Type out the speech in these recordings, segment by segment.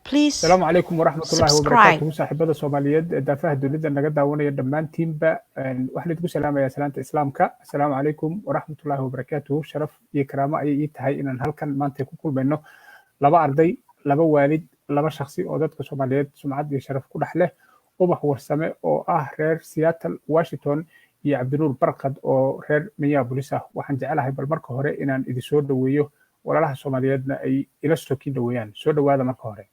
Please Asalaamu calaykum waraxmatullahi subscribe. wabarakaatuhu. Saaxiibada Soomaaliyeed ee daafaha dunida naga daawanaya dhammaantiinba, waxaan idinku salaamayaa salaanta Islaamka. Asalaamu calaykum waraxmatullahi wabarakaatuhu. Sharaf iyo karaamo ayay ii tahay inaan halkan maanta ku kulmayno laba arday, laba waalid, laba shakhsi oo dadka Soomaaliyeed sumcad iyo sharaf ku dhex leh: Ubax Warsame oo ah reer Seattle, Washington, iyo Cabdinuur Barkad oo reer Minneapolis ah. Waxaan jecelahay bal marka hore inaan idin soo dhoweeyo, walaalaha Soomaaliyeedna ay ila sokin dhoweeyaan. Soo dhowaada marka hore.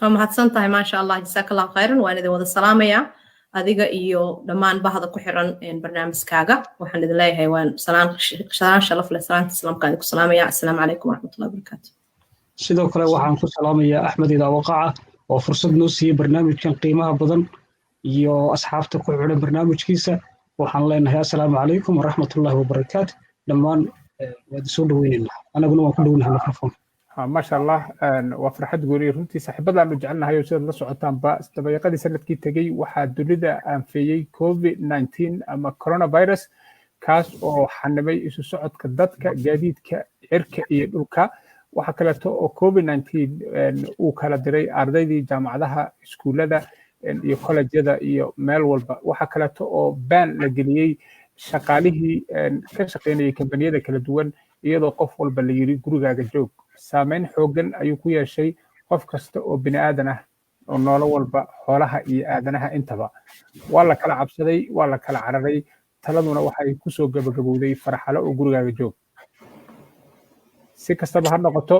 Waa mahadsan tahay, maasha Allah, jazaaka Allahu khayran. Waan idin wada salaamayaa, adiga iyo dhammaan bahda ku xiran barnaamijkaaga. Waxaan idin leeyahay waan salaan, salaan sharaf leh, salaanta Islaamkaan idinku salaamaya. Assalaamu calaykum waraxmatullahi wabarakaatu. Sidoo kale waxaan ku salaamayaa Axmed Idaawaqaca oo fursad noo siiyey barnaamijkan qiimaha badan, iyo asxaabta ku xidhan barnaamijkiisa. Waxaan leenahay assalaamu calaykum waraxmatullahi wabarakaatu dhammaan. Waad soo dhoweynaynaa, anaguna waan ku dhownahay microphone. Maasha Allah, waa farxad gooniya runtii. Saaxiibadaanu jecelnahay oo sidaad la socotaanba, dabayaaqadii sanadkii tegey waxaa dunida aanfeeyey COVID-19 ama coronavirus, kaas oo xanimay isu socodka dadka, gaadiidka cirka iyo dhulka. Waxaa kaleeto oo COVID-19 uu kala diray ardaydii jaamacadaha, iskuullada iyo kolejyada iyo meel walba. Waxaa kaleeto oo ban la geliyey shaqaalihii ka shaqaynayay kambaniyada kala duwan, iyadoo qof walba la yiri "Gurigaaga joog." Saameyn xooggan ayuu ku yeeshay qof kasta oo bini aadan ah oo noolo walba, xoolaha iyo aadanaha intaba. Waa la kala cabsaday, waa la kala cararay, taladuna waxay kusoo gabagabowday farxalo oo gurigaaga joog. Si kastaba ha noqoto,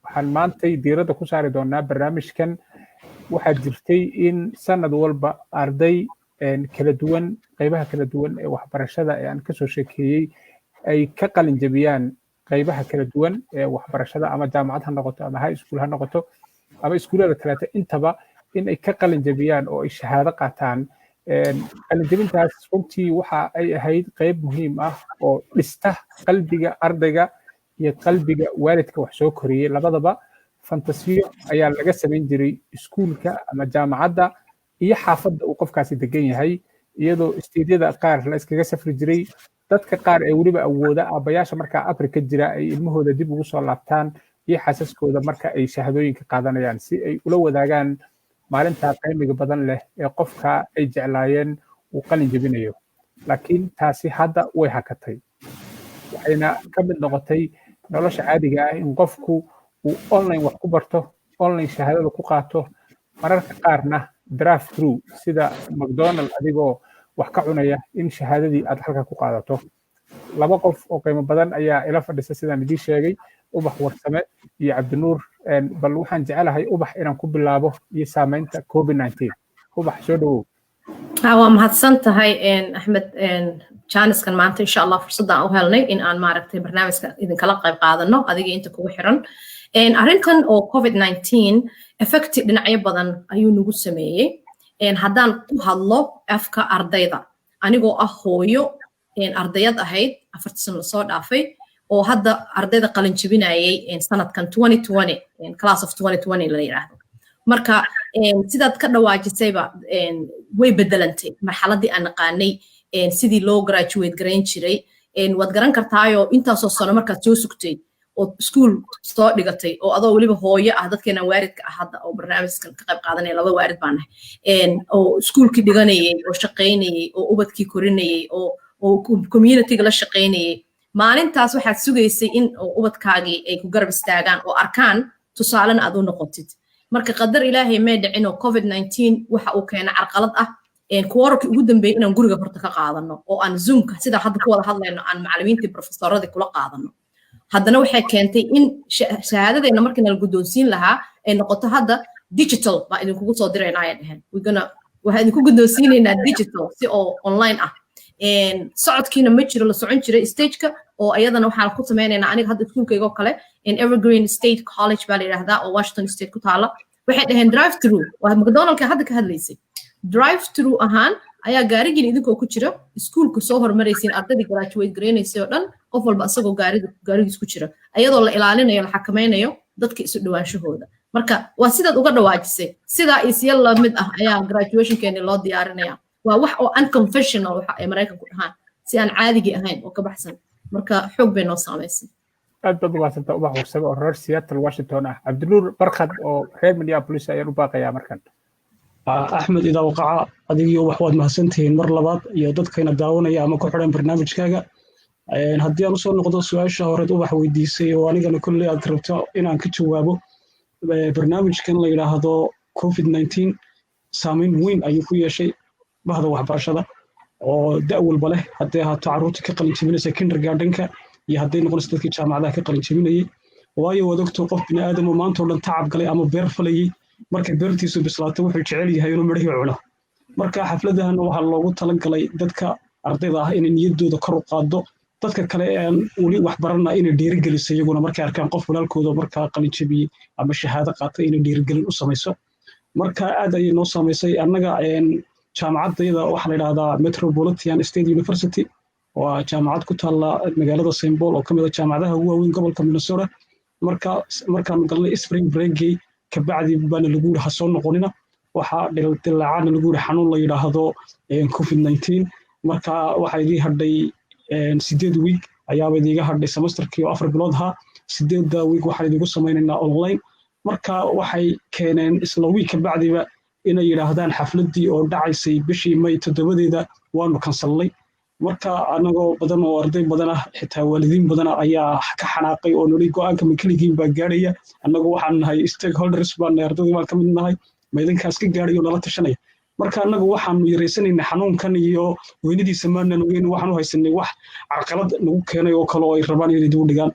waxaan maantay diiradda ku saari doonaa barnaamijkan. Waxaa jirtay in sanad walba arday kala duwan, qaybaha kala duwan ee waxbarashada ee aan kasoo sheekeeyey, ay ka qalin jebiyaan qaybaha kala duwan ee waxbarashada, ama jaamacad ha noqoto ama high school ha noqoto ama iskuullada kaleeto intaba, in ay ka qalin jebiyaan oo ay shahaado qaataan. Qalin jebintaas runtii waxa ay ahayd qayb muhiim ah oo dhista qalbiga ardayga iyo qalbiga waalidka wax soo koriyey labadaba. Fantasiyo ayaa laga samayn jiray iskuulka ama jaamacadda iyo xaafadda uu qofkaasi degan yahay, iyadoo isteedyada qaar la iskaga safri jiray. Dadka qaar ee weliba awooda, aabbayaasha markaa Afrika jira, ay ilmahooda dib ugu soo laabtaan iyo xaasaskooda marka ay shahaadooyinka qaadanayaan, si ay ula wadaagaan maalintaa qiimiga badan leh ee qofka ay jeclaayeen uu qalin jebinayo. Laakiin taasi hadda way hakatay, waxayna ka mid noqotay nolosha caadiga ah in qofku uu online wax ku barto, online shahaadada ku qaato, mararka qaarna drive through sida McDonald adigoo wax ka cunaya in shahaadadii aad halka ku qaadato. Laba qof oo qiimo badan ayaa ila fadhisa, sidaan idiin sheegay, Ubax Warsame iyo Cabdinuur. Bal waxaan jecelahay Ubax inaan ku bilaabo iyo saameynta COVID-19. Ubax, soo dhawow. Waa mahadsan tahay, Axmed. Jaaniskan maanta, insha Allah, fursadda aan u helnay in aan maaragtay barnaamijka idinkala qayb qaadano, adiga inta kugu xiran. Arrintan oo COVID-19 effect dhinacyo badan ayuu nagu sameeyey. Haddaan ku hadlo afka ardayda, anigoo ah hooyo ardayad ahayd 4-tii sano lasoo dhaafay, oo hadda ardayda qalin jebinayay sanadkan 2020, class of 2020 la yidhaahdo. Marka sidaad ka dhawaajisayba, way bedelantay marxaladii aan naqaanay sidii loo graduate garayn jiray. Waad garan kartaayo, intaasoo sano markaad soo sugtay oo iskuul soo dhigatay, oo adoo weliba hooyo ah, dadkeenan waalidka ah hadda oo barnaamijkan ka qayb qaadanaya, laba waalid baan nahay, oo iskuulkii dhiganayay oo shaqaynayay oo ubadkii korinayay oo communityga la shaqaynayay, maalintaas waxaad sugaysay in ubadkaagii ay ku garab istaagaan oo arkaan, tusaalena aad u noqotid. Marka qadar Ilaahay may dhicin oo COVID-19 waxa uu keena carqalad ah quarterkii ugu dambeeyay inaan guriga horta ka qaadano, oo aan Zoomka sida hadda ku wada hadlayno aan macallimiintii, professoradii kula qaadano. Haddana waxay keentay in shahaadadeena markii nala guddoonsiin lahaa ay noqoto hadda digital baa idinkugu soo diraynaa, ay dheheen. Waxaan idinku guddoonsiinaynaa digital si oo online ah. Socodkiina ma jiro la socon jiray stageka, oo ayadana waxaan ku sameynaynaa. Aniga hadda iskuulkayga oo kale, Evergreen State College baa la yidhahdaa, oo Washington State ku taala, waxay dhaheen drive through. Waa McDonaldka hadda ka hadlaysay. Drive through ahaan ayaa gaarigiin idinkoo ku jira iskuulka soo hormaraysiin, ardaydii graduate garaynaysay oo dhan, qof walba isagoo gaarigiis ku jira, ayadoo la ilaalinayo, la xakamaynayo dadka isu dhawaanshahooda. Marka waa sidaad uga dhawaajisay, sidaa isya lamid ah ayaa graduationkeeni loo diyaarinaya. Waa wax oo unconventional, waxa ay Maraykanku dhahaan, si aan caadigii ahayn oo ka baxsan. Marka xoog bay noo saamaysay. Aad baad umahadsanta, Ubax Warsame oo reer Seattle, Washington ah. Cabdinuur Barkhad oo reer Minneapolis ayaan u baaqayaa markan. Axmed Idaawaqaca, adigiyo wax waad mahadsantihiin mar labaad iyo dadkayna daawanaya ama ku xidhan barnaamijkaaga. Haddii aan usoo noqdo su-aasha horeed Ubax weydiisay oo anigana kolley aad rabto inaan ka jawaabo, barnaamijkan la yidhaahdo COVID-19 saameyn weyn ayuu ku yeeshay bahda waxbarashada oo da' walba leh, hadday ahaato carruurta ka qalin jebinaysa kindergartenka iyo hadday noqonayso dadkii jaamacadaha ka qalin jebinayay. Waayo, waad ogto, qof bini aadam oo maanta oo dhan tacab galay ama beer falayay, markay beertiisu bislaato wuxuu jecel yahay inuu midhihii cuno. Marka xafladahana waxaa loogu talagalay dadka ardayda ah inay niyaddooda kor u qaaddo, dadka kale ee aan weli wax barana inay dhiirigeliso, iyaguna markay arkaan qof walaalkooda markaa qalin jebiyey ama shahaado qaatay inay dhiirigelin u samayso. Marka aad ayay noo saamaysay annaga. Jaamacaddayada waxaa la yidhahdaa Metropolitan State University, waa jaamacad ku taalla magaalada St Paul oo ka mid ah jaamacadaha ugu waaweyn gobolka Minnesota. Marka markaanu galnay spring breakgii kabacdi baana lagu yidhi ha soo noqonina, waxaa dilaacana lagu yidhi xanuun la yidhaahdo COVID-19. Marka waxaa idii hadhay 8 week ayaaba idiiga hadhay semesterkii oo 4 bilood ahaa. 8-da week waxaan idigu samaynaynaa online. Marka waxay keeneen isla week kabacdiba inay yidhaahdaan xafladdii oo dhacaysay bishii May 7-deeda waanu kansalnay. Marka anagoo badan oo arday badan ah, xitaa waalidiin badan ah, ayaa ka xanaaqay oo noli go-aanka ma keligiin baa gaadhaya? Annagu waxaan nahay stakeholders baan nahay, ardaydii baan ka mid nahay, ma idinkaas ka gaadhayo nala tashanaya? Marka annagu waxaanu yaraysanaynay xanuunkan iyo weynadiisa maanan ogeyn. Waxaan u haysanay wax carqalad nagu keenay oo kale oo ay rabaan inay dib u dhigaan.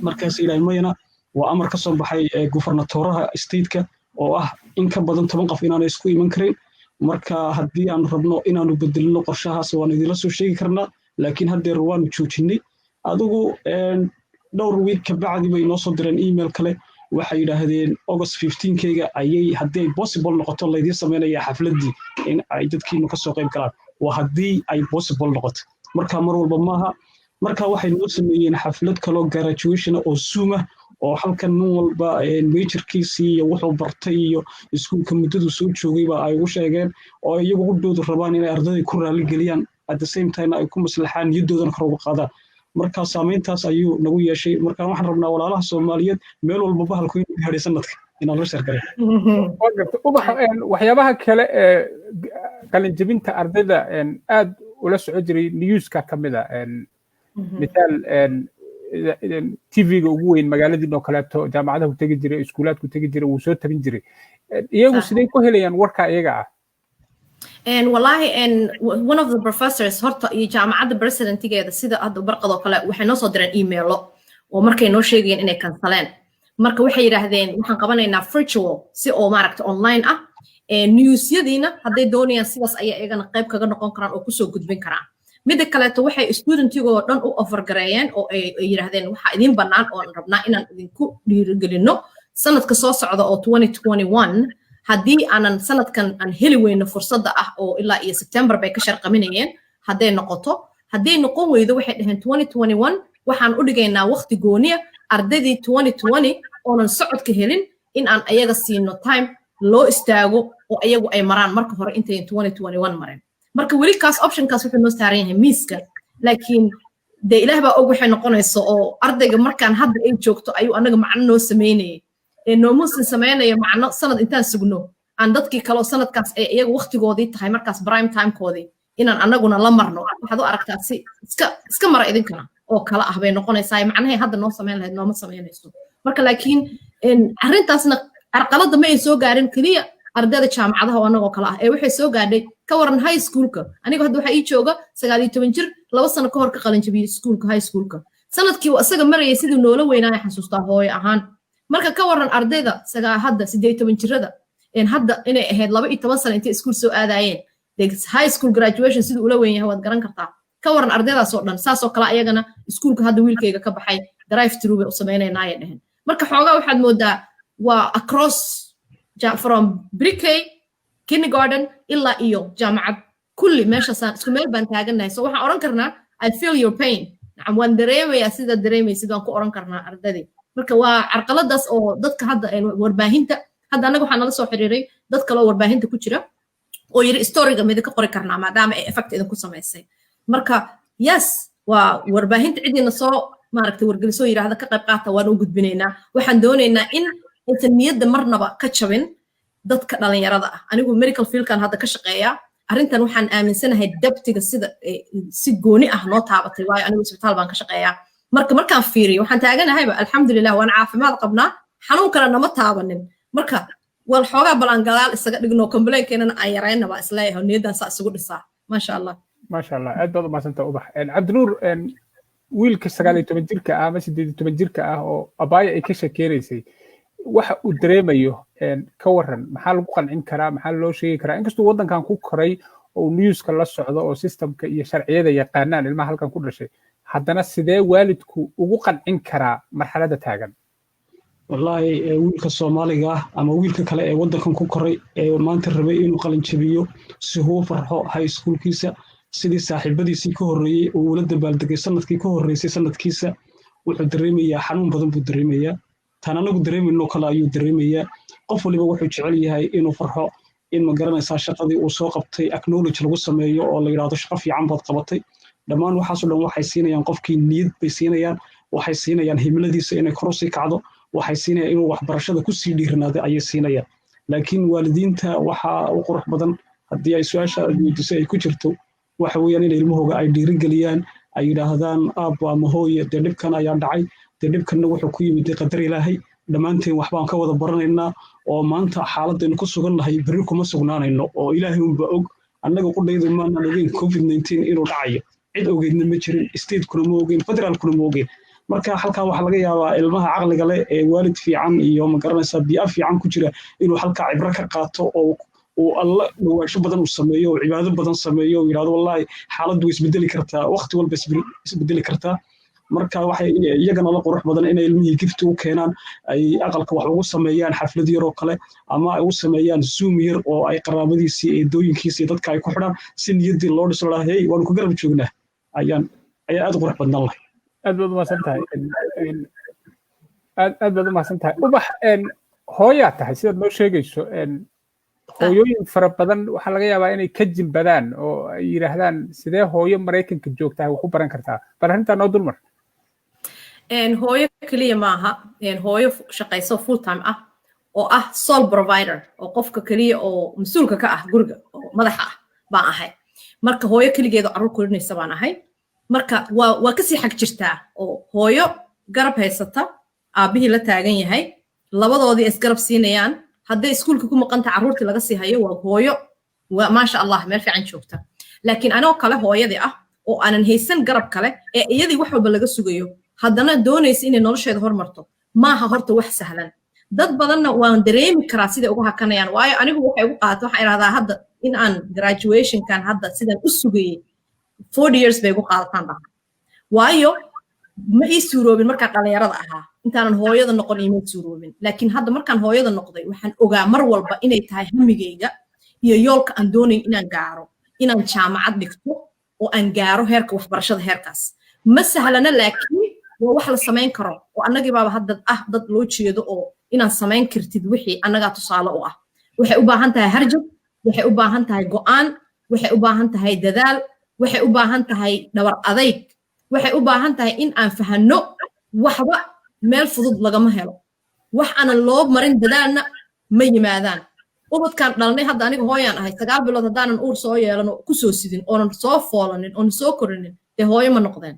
Markaas ilaahay mayana, waa amar ka soo baxay gubernatoraha stateka oo ah in ka badan 10 qof inaanay isku iman karin. Marka haddii aanu rabno inaanu bedelino qorshahaas, waanu idinla soo sheegi karnaa, laakiin haddeer waanu joojinay. Adigu dhowr week kabacdi bay noo soo direen email kale. Waxay yidhaahdeen August 15keyga ayay, haddii ay possible noqoto, laydiin samaynaya xafladdii in ay dadkiinu kasoo qayb galaan. Waa haddii ay possible noqoto, marka mar walba maaha. Marka waxay noo sameeyeen xaflad kaloo graduation oo Zoom ah, oo halkan nin walba majorkiisii iyo wuxuu bartay iyo iskuulka muddadu soo joogayba ay ugu sheegeen, oo iyagu qudhoodu rabaan inay ardayda ku raali geliyaan, at the same time ay ku maslaxaan, niyadoodana kor uga qaadaan. Marka saameyntaas ayuu nagu yeeshay. Marka waxaan rabnaa walaalaha Soomaaliyeed meel walba bahalku inuu gaadhay sanadka inaan la sheergaray. Ubax, waxyaabaha kale ee qalinjebinta ardayda aad ula soco jiray newska ka mid a, mithaal TV-ga ugu weyn magaaladiin oo kaleeto, jaamacadaha ku tegi jiray, iskuulaadku tegi jiray, wuu soo tabin jiray. Iyagu sidee ku helayaan warka iyaga ah? Wallahi, one of the professors horta iyo jaamacadda presidentigeeda, sida hadda Barqad oo kale, waxay noo soo direen emailo oo markay noo sheegayeen inay kansaleen. Marka waxay yidhaahdeen waxaan qabanaynaa virtual, si oo maaragta online ah. Newsyadiina hadday doonayaan sidaas ayaa iyagana qayb kaga noqon karaan oo kusoo gudbin karaan. Midda kaleeto, waxay studentigoo dhan u offer gareeyeen oo ay yidhaahdeen waxaa idin bannaan oo aan rabnaa inaan idinku dhiirigelinno sanadka soo socda oo 2021, haddii aanan sanadkan aan heli weyno fursadda ah oo ilaa iyo September bay ka sharqaminayeen, hadday noqoto, hadday noqon weydo, waxay dhaheen 2021 waxaan u dhigaynaa waqti gooniya ardaydii 2020 oonan socodka helin, in aan ayaga siino time loo istaago oo ayagu ay maraan marka hore intayn 2021 marin. Marka weli kaas optionkaas wuxuu noo saaran yahay miiska, laakiin dee Ilaah baa og waxay noqonayso. Oo ardayga markaan hadda ay joogto ayuu anaga macno noo samaynayay, ee noomuusan samaynayo macno sanad intaan sugno aan dadkii kaleo sanadkaas ay iyaga waqtigoodii tahay, markaas prime timekoodii, inaan anaguna la marno. Waxaad u aragtaa si iska mara idinkana oo kala ah bay noqonaysaa. Macnahay hadda noo samayn lahayd nooma samaynayso marka. Laakiin arrintaasna carqaladda ma ay soo gaarin keliya ardayda jaamacadaha oo anagoo kale ah, ee waxay soo gaadhay, ka waran high schoolka? Aniga hadda waxaa ii jooga 19 jir, 2 sano ka hor ka qalin jabiyey iskuulka, high schoolka. Sanadkii uu isaga marayay sidii noola weynaaya xasuustaa hooyo ahaan. Marka ka waran ardayda sagaa hadda 18 jirada, hadda inay ahayd 12 sano intay iskuul soo aadaayeen, high school graduation siduu ula weyn yahay waad garan kartaa. Ka waran ardaydaas oo dhan saas oo kale ayagana iskuulka hadda wiilkayga ka baxay drive through bay u samaynaynaaye dheheen. Marka xoogaa waxaad moodaa waa across from pre-K, kindergarten ilaa iyo jaamacad, kulli meeshaasaan isku meel baan taagannahay. So waxaan oran karnaa "I feel your pain." Nacam, waan dareemayaa sidaad dareemaysid, waan ku oran karnaa ardadii. Marka waa carqaladaas oo dadka hadda warbaahinta, hadda annaga waxaa nala soo xiriiray dad kale oo warbaahinta ku jira oo yiri storyga ma idinka qori karnaa maadaama ay effect idinku samaysay? Marka yes, waa warbaahinta cidiina soo Maaragtay, wargeliso yidhaahda ka qayb qaata, waan u gudbinaynaa. Waxaan doonaynaa in aysan niyadda marnaba ka jabin dadka dhalinyarada ah. Anigu medical fieldkan hadda ka shaqeeyaa. Arrintan waxaan aaminsanahay dabtiga sida si gooni ah noo taabatay, waayo anigu isbitaal baan ka shaqeeyaa. Marka markaan fiiriyo, waxaan taaganahayba alxamdulilah, waan caafimaad qabnaa, xanuunkana nama taabanin. Marka wal xoogaa balaan gadaal isaga dhigno, complain-keenana aan yarayna baa isleeyahay, niyaddan saa isugu dhisaa, maasha Allah. Maasha Allah, aad baad umahadsantaa, Ubax. Cabdinuur, wiilka 19 jirka ah ama 18 jirka ah oo abaaya ay ka sheekeynaysay, waxa uu dareemayo ka waran? Maxaa lagu qancin karaa? Maxaa loo sheegi karaa, inkastuu waddankan ku koray oo newska la socdo oo systemka iyo sharciyada yaqaanaan ilmaha halkan ku dhashay, haddana sidee waalidku ugu qancin karaa marxaladda taagan? Wallaahi, wiilka Soomaaliga ah ama wiilka kale ee waddankan ku koray ee maanta rabay inuu qalin jabiyo si uu farxo high schoolkiisa, sidii saaxiibadiisii ka horreeyey uu ula dabaaldegay sanadkii ka horreysay sanadkiisa, wuxuu dareemayaa xanuun badan buu dareemayaa. Taan anagu dareemayno kale ayuu dareemayaa. Qof waliba wuxuu jecel yahay inuu farxo, in, ma garanaysaa, shaqadii uu soo qabtay acknowledge lagu sameeyo oo la yidhaahdo shaqo fiican baad qabatay. Dhammaan waxaasoo dhan waxay siinayaan qofkii niyad bay siinayaan, waxay siinayaan himiladiisa inay kor usii kacdo, waxay siinayaan inuu waxbarashada kusii dhiiranaado ayay siinayaan. Laakiin waalidiinta waxaa u qurux badan, haddii ay su-aasha aad weydiisay ay ku jirto, waxa weeyaan in ilmahooga ay dhiirigeliyaan, ay yidhaahdaan: aabbo ama hooye, dee dhibkan ayaa dhacay, dee dhibkanna wuxuu ku yimid dee qadar Ilaahay, dhammaanteen waxbaan ka wada baranaynaa, oo maanta xaaladaynu ku sugannahay berri kuma sugnaanayno, oo Ilaahay unba og. Annaga qudhaydu maanaan ogeyn COVID-19 inuu dhacayo, cid ogeydna ma jirin, statekuna ma ogeyn, federaalkuna ma ogeyn. Marka halkaa waxaa laga yaabaa ilmaha caqliga leh ee waalid fiican iyo, ma garanaysaa, bii'a fiican ku jira inuu halkaa cibro ka qaato oo uu Alla dhawaansho badan uu sameeyo oo cibaado badan sameeyo oo yidhahdo: wallaahi, xaaladdu way isbedeli kartaa, waqti walba isbedeli kartaa. Marka waxay iyagana la qurux badan inay ilmihii gift u keenaan, ay aqalka wax ugu sameeyaan, xaflad yar oo kale, ama ay u sameeyaan Zoom yar oo ay qaraabadiisii, eedooyinkiisii, dadka ay ku xidhaan, si niyaddii loo dhiso, lahaa: hey, waanu ku garab joognaa. Ayaan ayaa aad u qurux badnaan lahay. Aad baad umahadsan tahay, aad aad baad umahadsan tahay, Ubax. Hooyaa tahay, sidaad noo sheegayso. Hooyooyin fara badan waxaa laga yaabaa inay ka jimbadaan oo ay yidhaahdaan: sidee hooyo Maraykanka joogtahay wax u baran kartaa? Bal arrintaa noo dulmar. Hooyo keliya maaha. Hooyo shaqayso full time ah oo ah sole provider, oo qofka keliya oo mas-uulka ka ah guriga oo madaxa ah baan ahay. Marka hooyo keligeeda carruur korinaysa baan ahay. Marka waa kasii xag jirtaa oo hooyo garab haysata, aabbihii la taagan yahay, labadoodii isgarab siinayaan, hadday iskuulka ku maqanta carruurtii laga sii hayo, waa hooyo maasha Allah meel fiican joogta. Laakiin anoo kale, hooyadii ah oo aanan haysan garab kale, ee iyadii wax walba laga sugayo, haddana doonaysa inay nolosheeda hormarto, maaha horta wax sahlan. Dad badanna waan dareemi karaa siday uga hakanayaan, waayo anigu waxay ugu qaata, waxaan idhahdaa hadda in aan graduationkan hadda sidaan u sugayey 40 years bay igu qaadataan dhaha, waayo ma ii suuroobin markaan dhalinyarada ahaa. Intaanan hooyada noqon iima suuroobin, laakiin hadda markaan hooyada noqday, waxaan ogaa mar walba inay tahay hamigayga iyo yoolka aan doonayo inaan gaaro, inaan jaamacad dhigto oo aan gaaro heerka waxbarashada. Heerkaas ma sahlana, laakiin waa wax la samayn karo, oo annagii baaba hadda ah dad loo jeedo oo inaad samayn kartid wixii annagaa tusaale u ah. Waxay u baahan tahay harjab, waxay u baahan tahay go'aan, waxay u baahan tahay dadaal, waxay u baahan tahay dhabar adayg, waxay u baahan tahay in aan fahanno waxba meel fudud lagama helo, wax aanan loo marin dadaalna ma yimaadaan. Ubadkaan dhalnay hadda, aniga hooyaan ahay, 9 bilood haddaanan uur soo yeelan oo kusoo sidin, oonan soo foolanin, oonan soo korinin, dee hooyo ma noqdeen.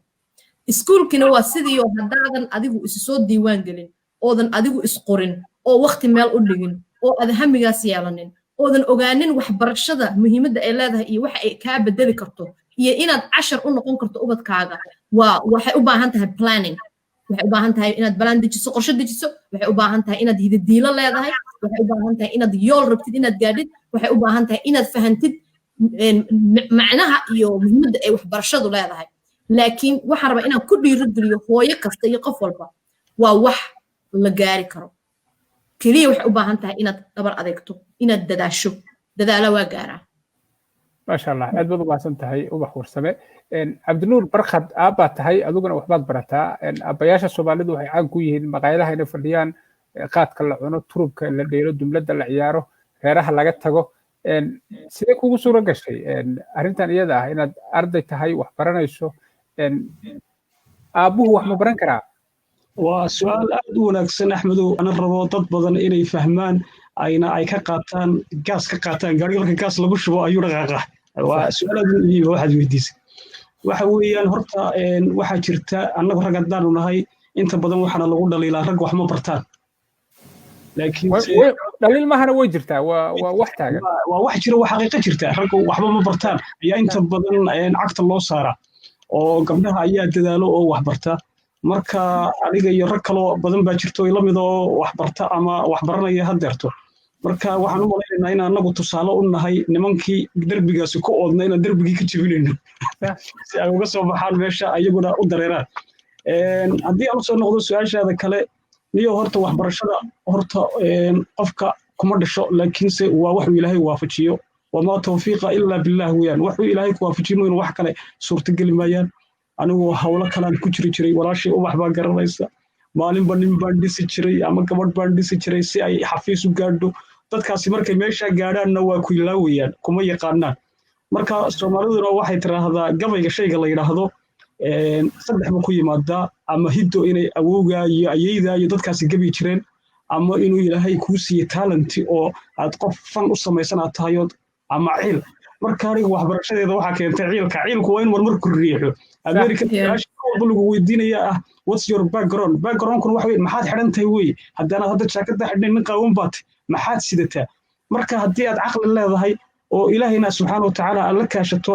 Iskuulkina waa sidii oo haddaadan adigu isu soo diiwaan gelin, oodan adigu isqorin, oo waqti meel u dhigin, oo aad hamigaas yeelanin, oodan ogaanin waxbarashada muhiimadda ay leedahay iyo waxa ay kaa bedeli karto iyo inaad cashar u noqon karto ubadkaaga, waa waxay u baahan tahay planning, waxay u baahan tahay inaad balaan dejiso, qorshe dejiso, waxay u baahan tahay inaad hidadiilo leedahay, waxay u baahan tahay inaad yool rabtid inaad gaadhid, waxay u baahan tahay inaad fahantid macnaha iyo muhiimadda ay waxbarashadu leedahay. Laakiin waxaan rabaa inaan ku dhiirigeliyo hooyo kasta iyo qof walba: waa wax la gaari karo. Keliya waxay u baahan tahay inaad dhabar adeegto, inaad dadaasho. Dadaala waa gaaraa. Maasha Allah, aad baad u mahadsan tahay, Ubax Warsame. Cabdinuur Barkhad, aabbaa tahay, adiguna waxbaad barataa. Aabbayaasha Soomaalidu waxay caan ku yihiin maqaayadaha inay fadhiyaan, qaadka la cuno, turubka la dheelo, dumladda la ciyaaro, reeraha laga tago. Sidee kugu suura gashay arrintan iyada ah, inaad arday tahay, wax baranayso? Aabbuhu wax ma baran karaa? Waa su-aal aad u wanaagsan, Axmedow. Ana rabo dad badan inay fahmaan, ayna ay ka qaataan, gaas ka qaataan. Gaariga marka gaas lagu shubo ayuu dhaqaaqa. Waa su-aal aad muhiima waxaad weydiisay. Waxa weeyaan, horta waxaa jirta, annagu rag haddaanu nahay, inta badan waxaana lagu dhaliilaa rag wax ma bartaan. Dhaliil mahana, way jirtaa, waa wax taagan. Waa wax jira, waa xaqiiqo jirta. Raggu waxba ma bartaan ayaa inta badan cagta loo saaraa, oo gabdhaha ayaa dadaalo oo wax barta. Marka aniga iyo rag kaloo badan baa jirto la mid oo wax barta ama wax baranaya haddeerto. Marka waxaan u malaynaynaa in annagu tusaale u nahay nimankii derbigaasi ku oodna, inaan derbigii ka jebinayno si ay uga soo baxaan meesha, ayaguna u dareeraan. Haddii aan usoo noqdo su-aashaada kale, niyo, horta waxbarashada horta qofka kuma dhasho, laakiinse waa waxuu Ilaahay waafajiyo. وما توفيقي إلا بالله weeyaan. Waxuu Ilaahay ku waafajiyo mooyaan, wax kale suurtageli maayaan. Anigu hawlo kalaan ku jiri jiray. Walaashay Ubax baa garanaysa. Maalinba nin baan dhisi jiray ama gabadh baan dhisi jiray si ay xafiis u gaadho. Dadkaasi markay meesha gaadhaanna waa ku ilaawayaan, kuma yaqaanaan. Marka Soomaaliduna waxay tiraahdaa, gabayga shayga la yidhaahdo saddex buu ku yimaadaa: ama hiddo, inay awowgaa iyo ayeydaa iyo dadkaasi gabi jireen, ama inuu Ilaahay kuu siiyey talent oo aad qof fan u samaysan aad tahay, ama ciil. Marka aniga waxbarashadeeda waxaa keentay ciilka. Ciilku waa in marmarku riixo. America su-aasha walba lagu weydiinaya ah "What's your background?" Backgroundkuna waxa weye maxaad xidhan tahay weye. Haddaanaad hadda jaakada xidhnayn, nin qaawan baat. Maxaad sidataa? Marka haddii aad caqli leedahay oo Ilaahayna subxaana watacaala aad la kaashato,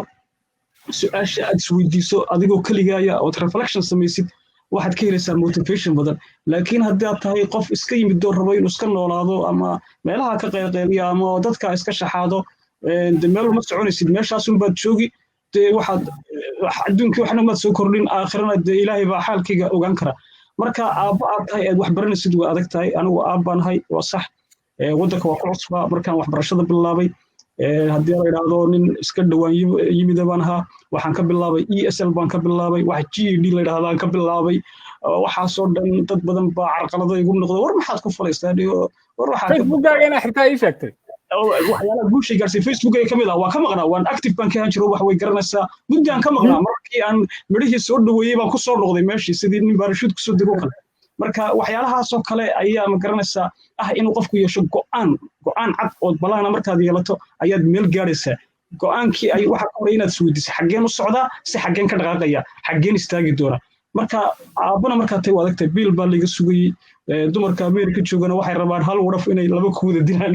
su-aasha aad isweydiiso adigoo keligaaya ood reflection samaysid, waxaad ka helaysaa motivation badan. Laakiin haddii aad tahay qof iska yimid oo rabo inuu iska noolaado ama meelaha ka qaylqayliya ama dadka iska shaxaado, de meel uma soconaysid, meeshaasunbaad joogi. Dee waxaad adduunkii waxna maad soo kordhin, aakhirana dee Ilaahay baa xaalkayga ogaan kara. Marka aabba aad tahay aad wax baranaysid, waa adag tahay. Anigu aabbaan ahay, waa sax. Waddanka waa ku cusbaa markaan waxbarashada bilaabay. Haddii la idhaahdo, nin iska dhowaan yimida baan ahaa. Waxaan ka bilaabay ESL baan ka bilaabay, wax GED la idhahdaan ka bilaabay. Waxaasoo dhan dad badan baa carqalado igu noqda: "War maxaad ku falaysaa?" War waxaad Facebookkaaga inaa xitaa ii sheegtay. Waxyaalaha guushay gaarsiy Facebook ka mid ah. Waan ka maqnaa, waan active baan ka ahaan jiro, wax way garanaysaa. Muddaan ka maqnaa. Markii aan midhihii soo dhoweeyey baan ku soo noqday meeshii, sidii nin baarashuud kusoo dego kale. Marka waxyaalahaasoo kale ayaa, ma garanaysaa, ah inuu qofku yeesho go'aan, go'aan cad ood balahana. Markaad yeelato ayaad meel gaadhaysaa. Go'aankii ay waxa ka horey inaad isweydiisay: xaggeen u socdaa, si xaggeen ka dhaqaaqaya, xaggeen istaagi doona? Marka aabbana markaa tay waa adagtahay. Biil baa laga sugayey. Dumarka Ameerika joogana waxay rabaan hal waraf inay laba ku wada dilaan.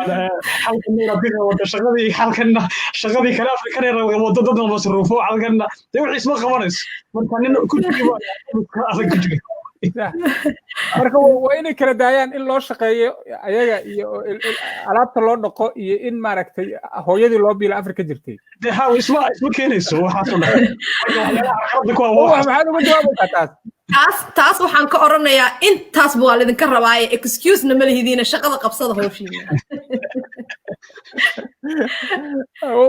Halkanna inaad ka qabato shaqadii, halkanna shaqadii kale, Afrikana wado dad la masruufo, halkanna dee wixii isma qabanayso. Marka nin ku jiri adag ku jira. Marka waa inay kala daayaan in loo shaqeeyo ayaga iyo alaabta loo dhaqo iyo in, maaragtay, hooyadii loo biilo Afrika jirtay. Dee ha, isma keenayso waxaasoo dhan. Marka waxyaalaha carqaladda ku Maxaad uga jawaabaysaa taas? Taas waxaan ka oranayaa, intaasba waa laidinka rabaaye, excuse-na ma lihidiina, shaqada qabsada, hawshiina.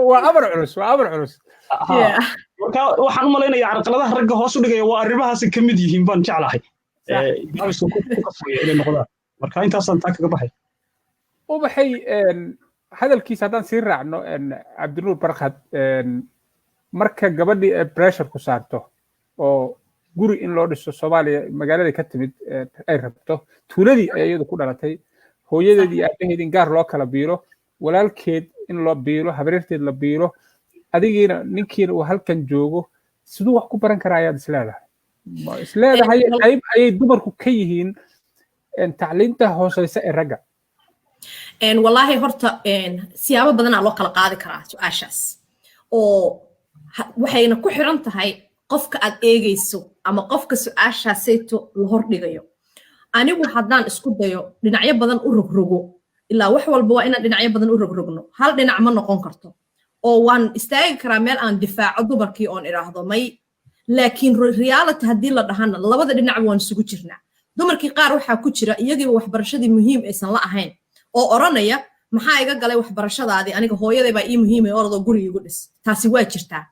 Waa amar culus, waa amar culus. Marka waxaan u malaynayaa carqaladaha ragga hoos u dhigaya waa arrimahaasi ka mid yihiin baan jeclahay, gaabiska ku qasbaya inay noqdaan. Marka intaasaan taa kaga baxay. Ubaxay, hadalkiisa haddaan sii raacno, Cabdinuur Barkhad, marka gabadhii ay pressure ku saarto oo guri in loo dhiso Soomaaliya magaalada ka timid ay rabto, tuuladii ay iyadu ku dhalatay, hooyadeed iyo aabaheed in gaar loo kala biilo, walaalkeed in loo biilo, habaryarteed la biilo, adigiina ninkiina uu halkan joogo, siduu wax ku baran karaa ayaad isleedahay? Isleedahay qayb ayay dumarku ka yihiin tacliinta hooseysa ee ragga? Wallaahi, horta siyaabo badanaa loo kala qaadi karaa su-aashaas, oo waxayna ku xiran tahay qofka aad eegayso ama qofka su-aashaasayto la hordhigayo. Anigu haddaan isku dayo dhinacyo badan u rogrogo, ilaa wax walba waa inaan dhinacyo badan u rogrogno, hal dhinac ma noqon karto. Oo waan istaagi karaa meel aan difaaco dumarkii oon idhaahdo may, laakiin reality haddii la dhahana, labada dhinacba waan isugu jirnaa. Dumarkii qaar waxaa ku jira iyagiiba waxbarashadii muhiim aysan la ahayn oo odhanaya: "Maxaa iga galay waxbarashadaadii? Aniga hooyaday baa ii muhiimay, orodoo guri igu dhis." Taasi waa jirtaa.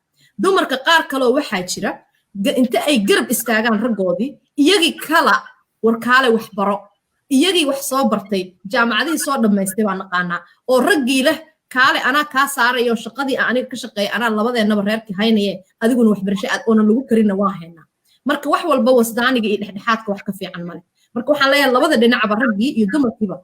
Dumarka qaar kaloo waxaa jira inta ay garab istaagaan raggoodii, iyagii kala warkaale waxbaro, iyagii wax soo bartay, jaamacadihii soo dhammaystay baa naqaanaa, oo raggii leh Kaale, anaa kaa saarayo shaqadii aan aniga ka shaqeeya, anaa labadeennaba reerkii haynaye, adiguna waxbarasho aad oona lagu karinna waa haynaa. Marka wax walba wasdaaniga iyo dhexdhexaadka wax ka fiican male. Marka waxaan leeyahay labada dhinacba, raggii iyo dumarkiiba,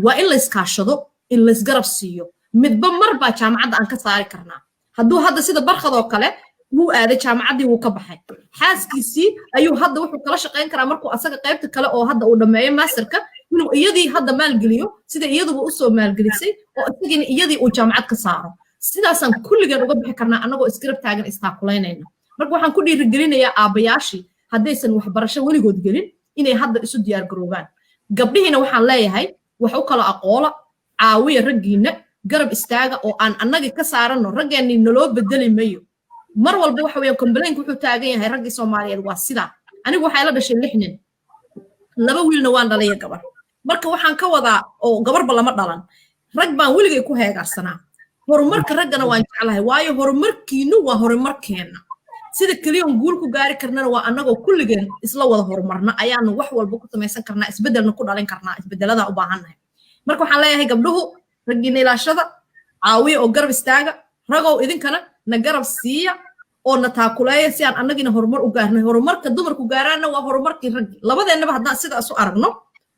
waa in layskaashado, in laysgarab siiyo. Midba mar baa jaamacadda aan ka saari karnaa. Hadduu hadda sida Barkhadoo kale wuu aaday jaamacaddii, wuu ka baxay, xaaskiisii ayuu hadda wuxuu kala shaqayn karaa markuu asaga qaybta kale oo hadda uu dhammeeyo masterka, inuu iyadii hadda maalgeliyo sida iyaduba usoo maalgelisay, oo isagiina iyadii uu jaamacad ka saaro. Sidaasaan kulligeen uga bixi karnaa annagoo isgarab taagan, istaakulaynayna. Marka waxaan ku dhiirigelinayaa aabbayaashii haddaysan waxbarasho weligood gelin inay hadda isu diyaar garoobaan. Gabdhihiina waxaan leeyahay, wax u kala aqoola, caawiya raggiinna, garab istaaga oo aan annagii ka saaranno. Raggeennii naloo bedeli mayo. Mar walba waxa weeyaan complainka wuxuu taagan yahay raggii Soomaaliyeed waa sidaa. Anigu waxay la dhashay lix nin, laba wiilna waan dhalaya, gabar. Marka waxaan ka wadaa oo gabarba lama dhalan, rag baan weligay ku heegaarsanaa. Horumarka raggana waan jeclahay, waayo horumarkiinu waa horumarkeenna. Sida keliyoon guul ku gaari karnana waa annagoo kulligeen isla wada horumarna ayaanu wax walba ku samaysan karnaa, isbeddelna ku dhalin karnaa, isbeddeladaa u baahannahay. Marka waxaan leeyahay, gabdhuhu raggiina ilaashada, caawiya oo garab istaaga. Ragow, idinkana na garab siiya oo na taakuleeya si aan annagina horumar u gaarnay. Horumarka dumarku gaaraanna waa horumarkii raggi. Labadeennaba haddaan sidaas u aragno,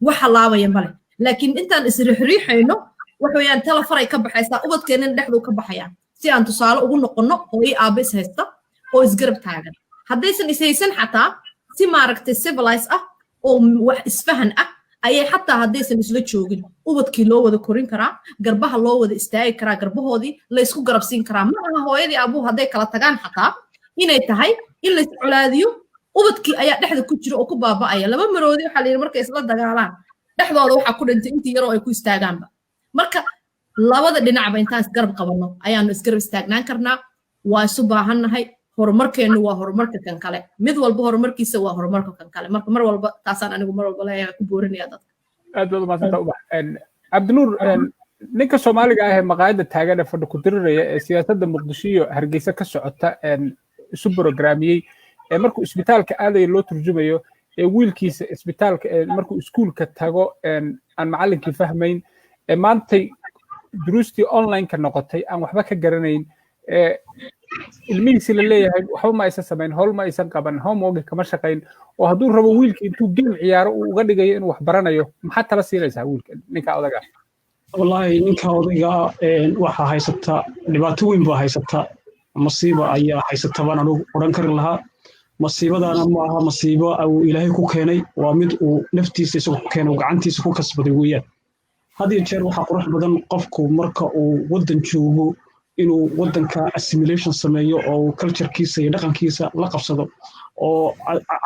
wax halaabaya male. Laakiin intaan isriixriixayno, wax weeyaan tala faray ka baxaysaa, ubadkeennana dhexduu ka baxayaa. Si aan tusaale ugu noqonno hooyo aabba is haysta oo isgarab taagan, haddaysan ishaysan xataa si maaragtay civilized ah oo wax isfahan ah ayay, xataa haddaysan isla joogin, ubadkii loo wada korin karaa, garbaha loo wada istaagi karaa, garbahoodii laysku garabsiin karaa. Ma aha hooyadii aabuhu hadday kala tagaan xataa inay tahay in lays colaadiyo. Ubadkii ayaa dhexda ku jira oo ku baaba'aya. Laba maroodi waxaa la yidhi markay isla dagaalaan, dhexdooda waxaa ku dhintay intii yaroo ay ku istaagaanba. Marka labada dhinacba intaan isgarab qabanno ayaanu isgarab istaagnaan karnaa. Waa isu baahannahay. Horumarkeennu waa horumarka kan kale, mid walba horumarkiisa waa horumarka kan kale. Marka mar walba taasaan anigu mar walba leeyahay, ku boorinaya dadka. Aad baad umaadsanta, Ubax. Cabdinuur, ninka Soomaaliga ah ee maqaayadda taagan ee fadhi ku diriraya ee siyaasadda Muqdisho iyo Hargeysa ka socota isu brograamiyey, ee markuu isbitaalka aadayo loo turjumayo, ee wiilkiisa isbitaalka ee markuu iskuulka tago aan macallinkii fahmayn, ee maantay duruustii online-ka noqotay aan waxba ka garanayn, ee ilmihiisi la leeyahay waxba ma aysan samayn, howl ma aysan qaban, homework kama shaqayn, oo hadduu rabo wiilka intuu game ciyaaro uu uga dhigayo inuu wax baranayo, maxaad tala siinaysaa wiilka, ninka odaga? Wallaahi, ninka odayga waxaa haysata dhibaato weyn baa haysata, masiiba ayaa haysata baan anugu odhan kari lahaa. Masiibadaana ma aha masiibo uu Ilaahay ku keenay, waa mid uu naftiisa isagu ku keenay, uu gacantiisa ku kasbaday weeyaan. Had iyo jeer waxaa qurux badan qofku marka uu waddan joogo inuu waddanka assimilation sameeyo oo uu culturekiisa iyo dhaqankiisa la qabsado, oo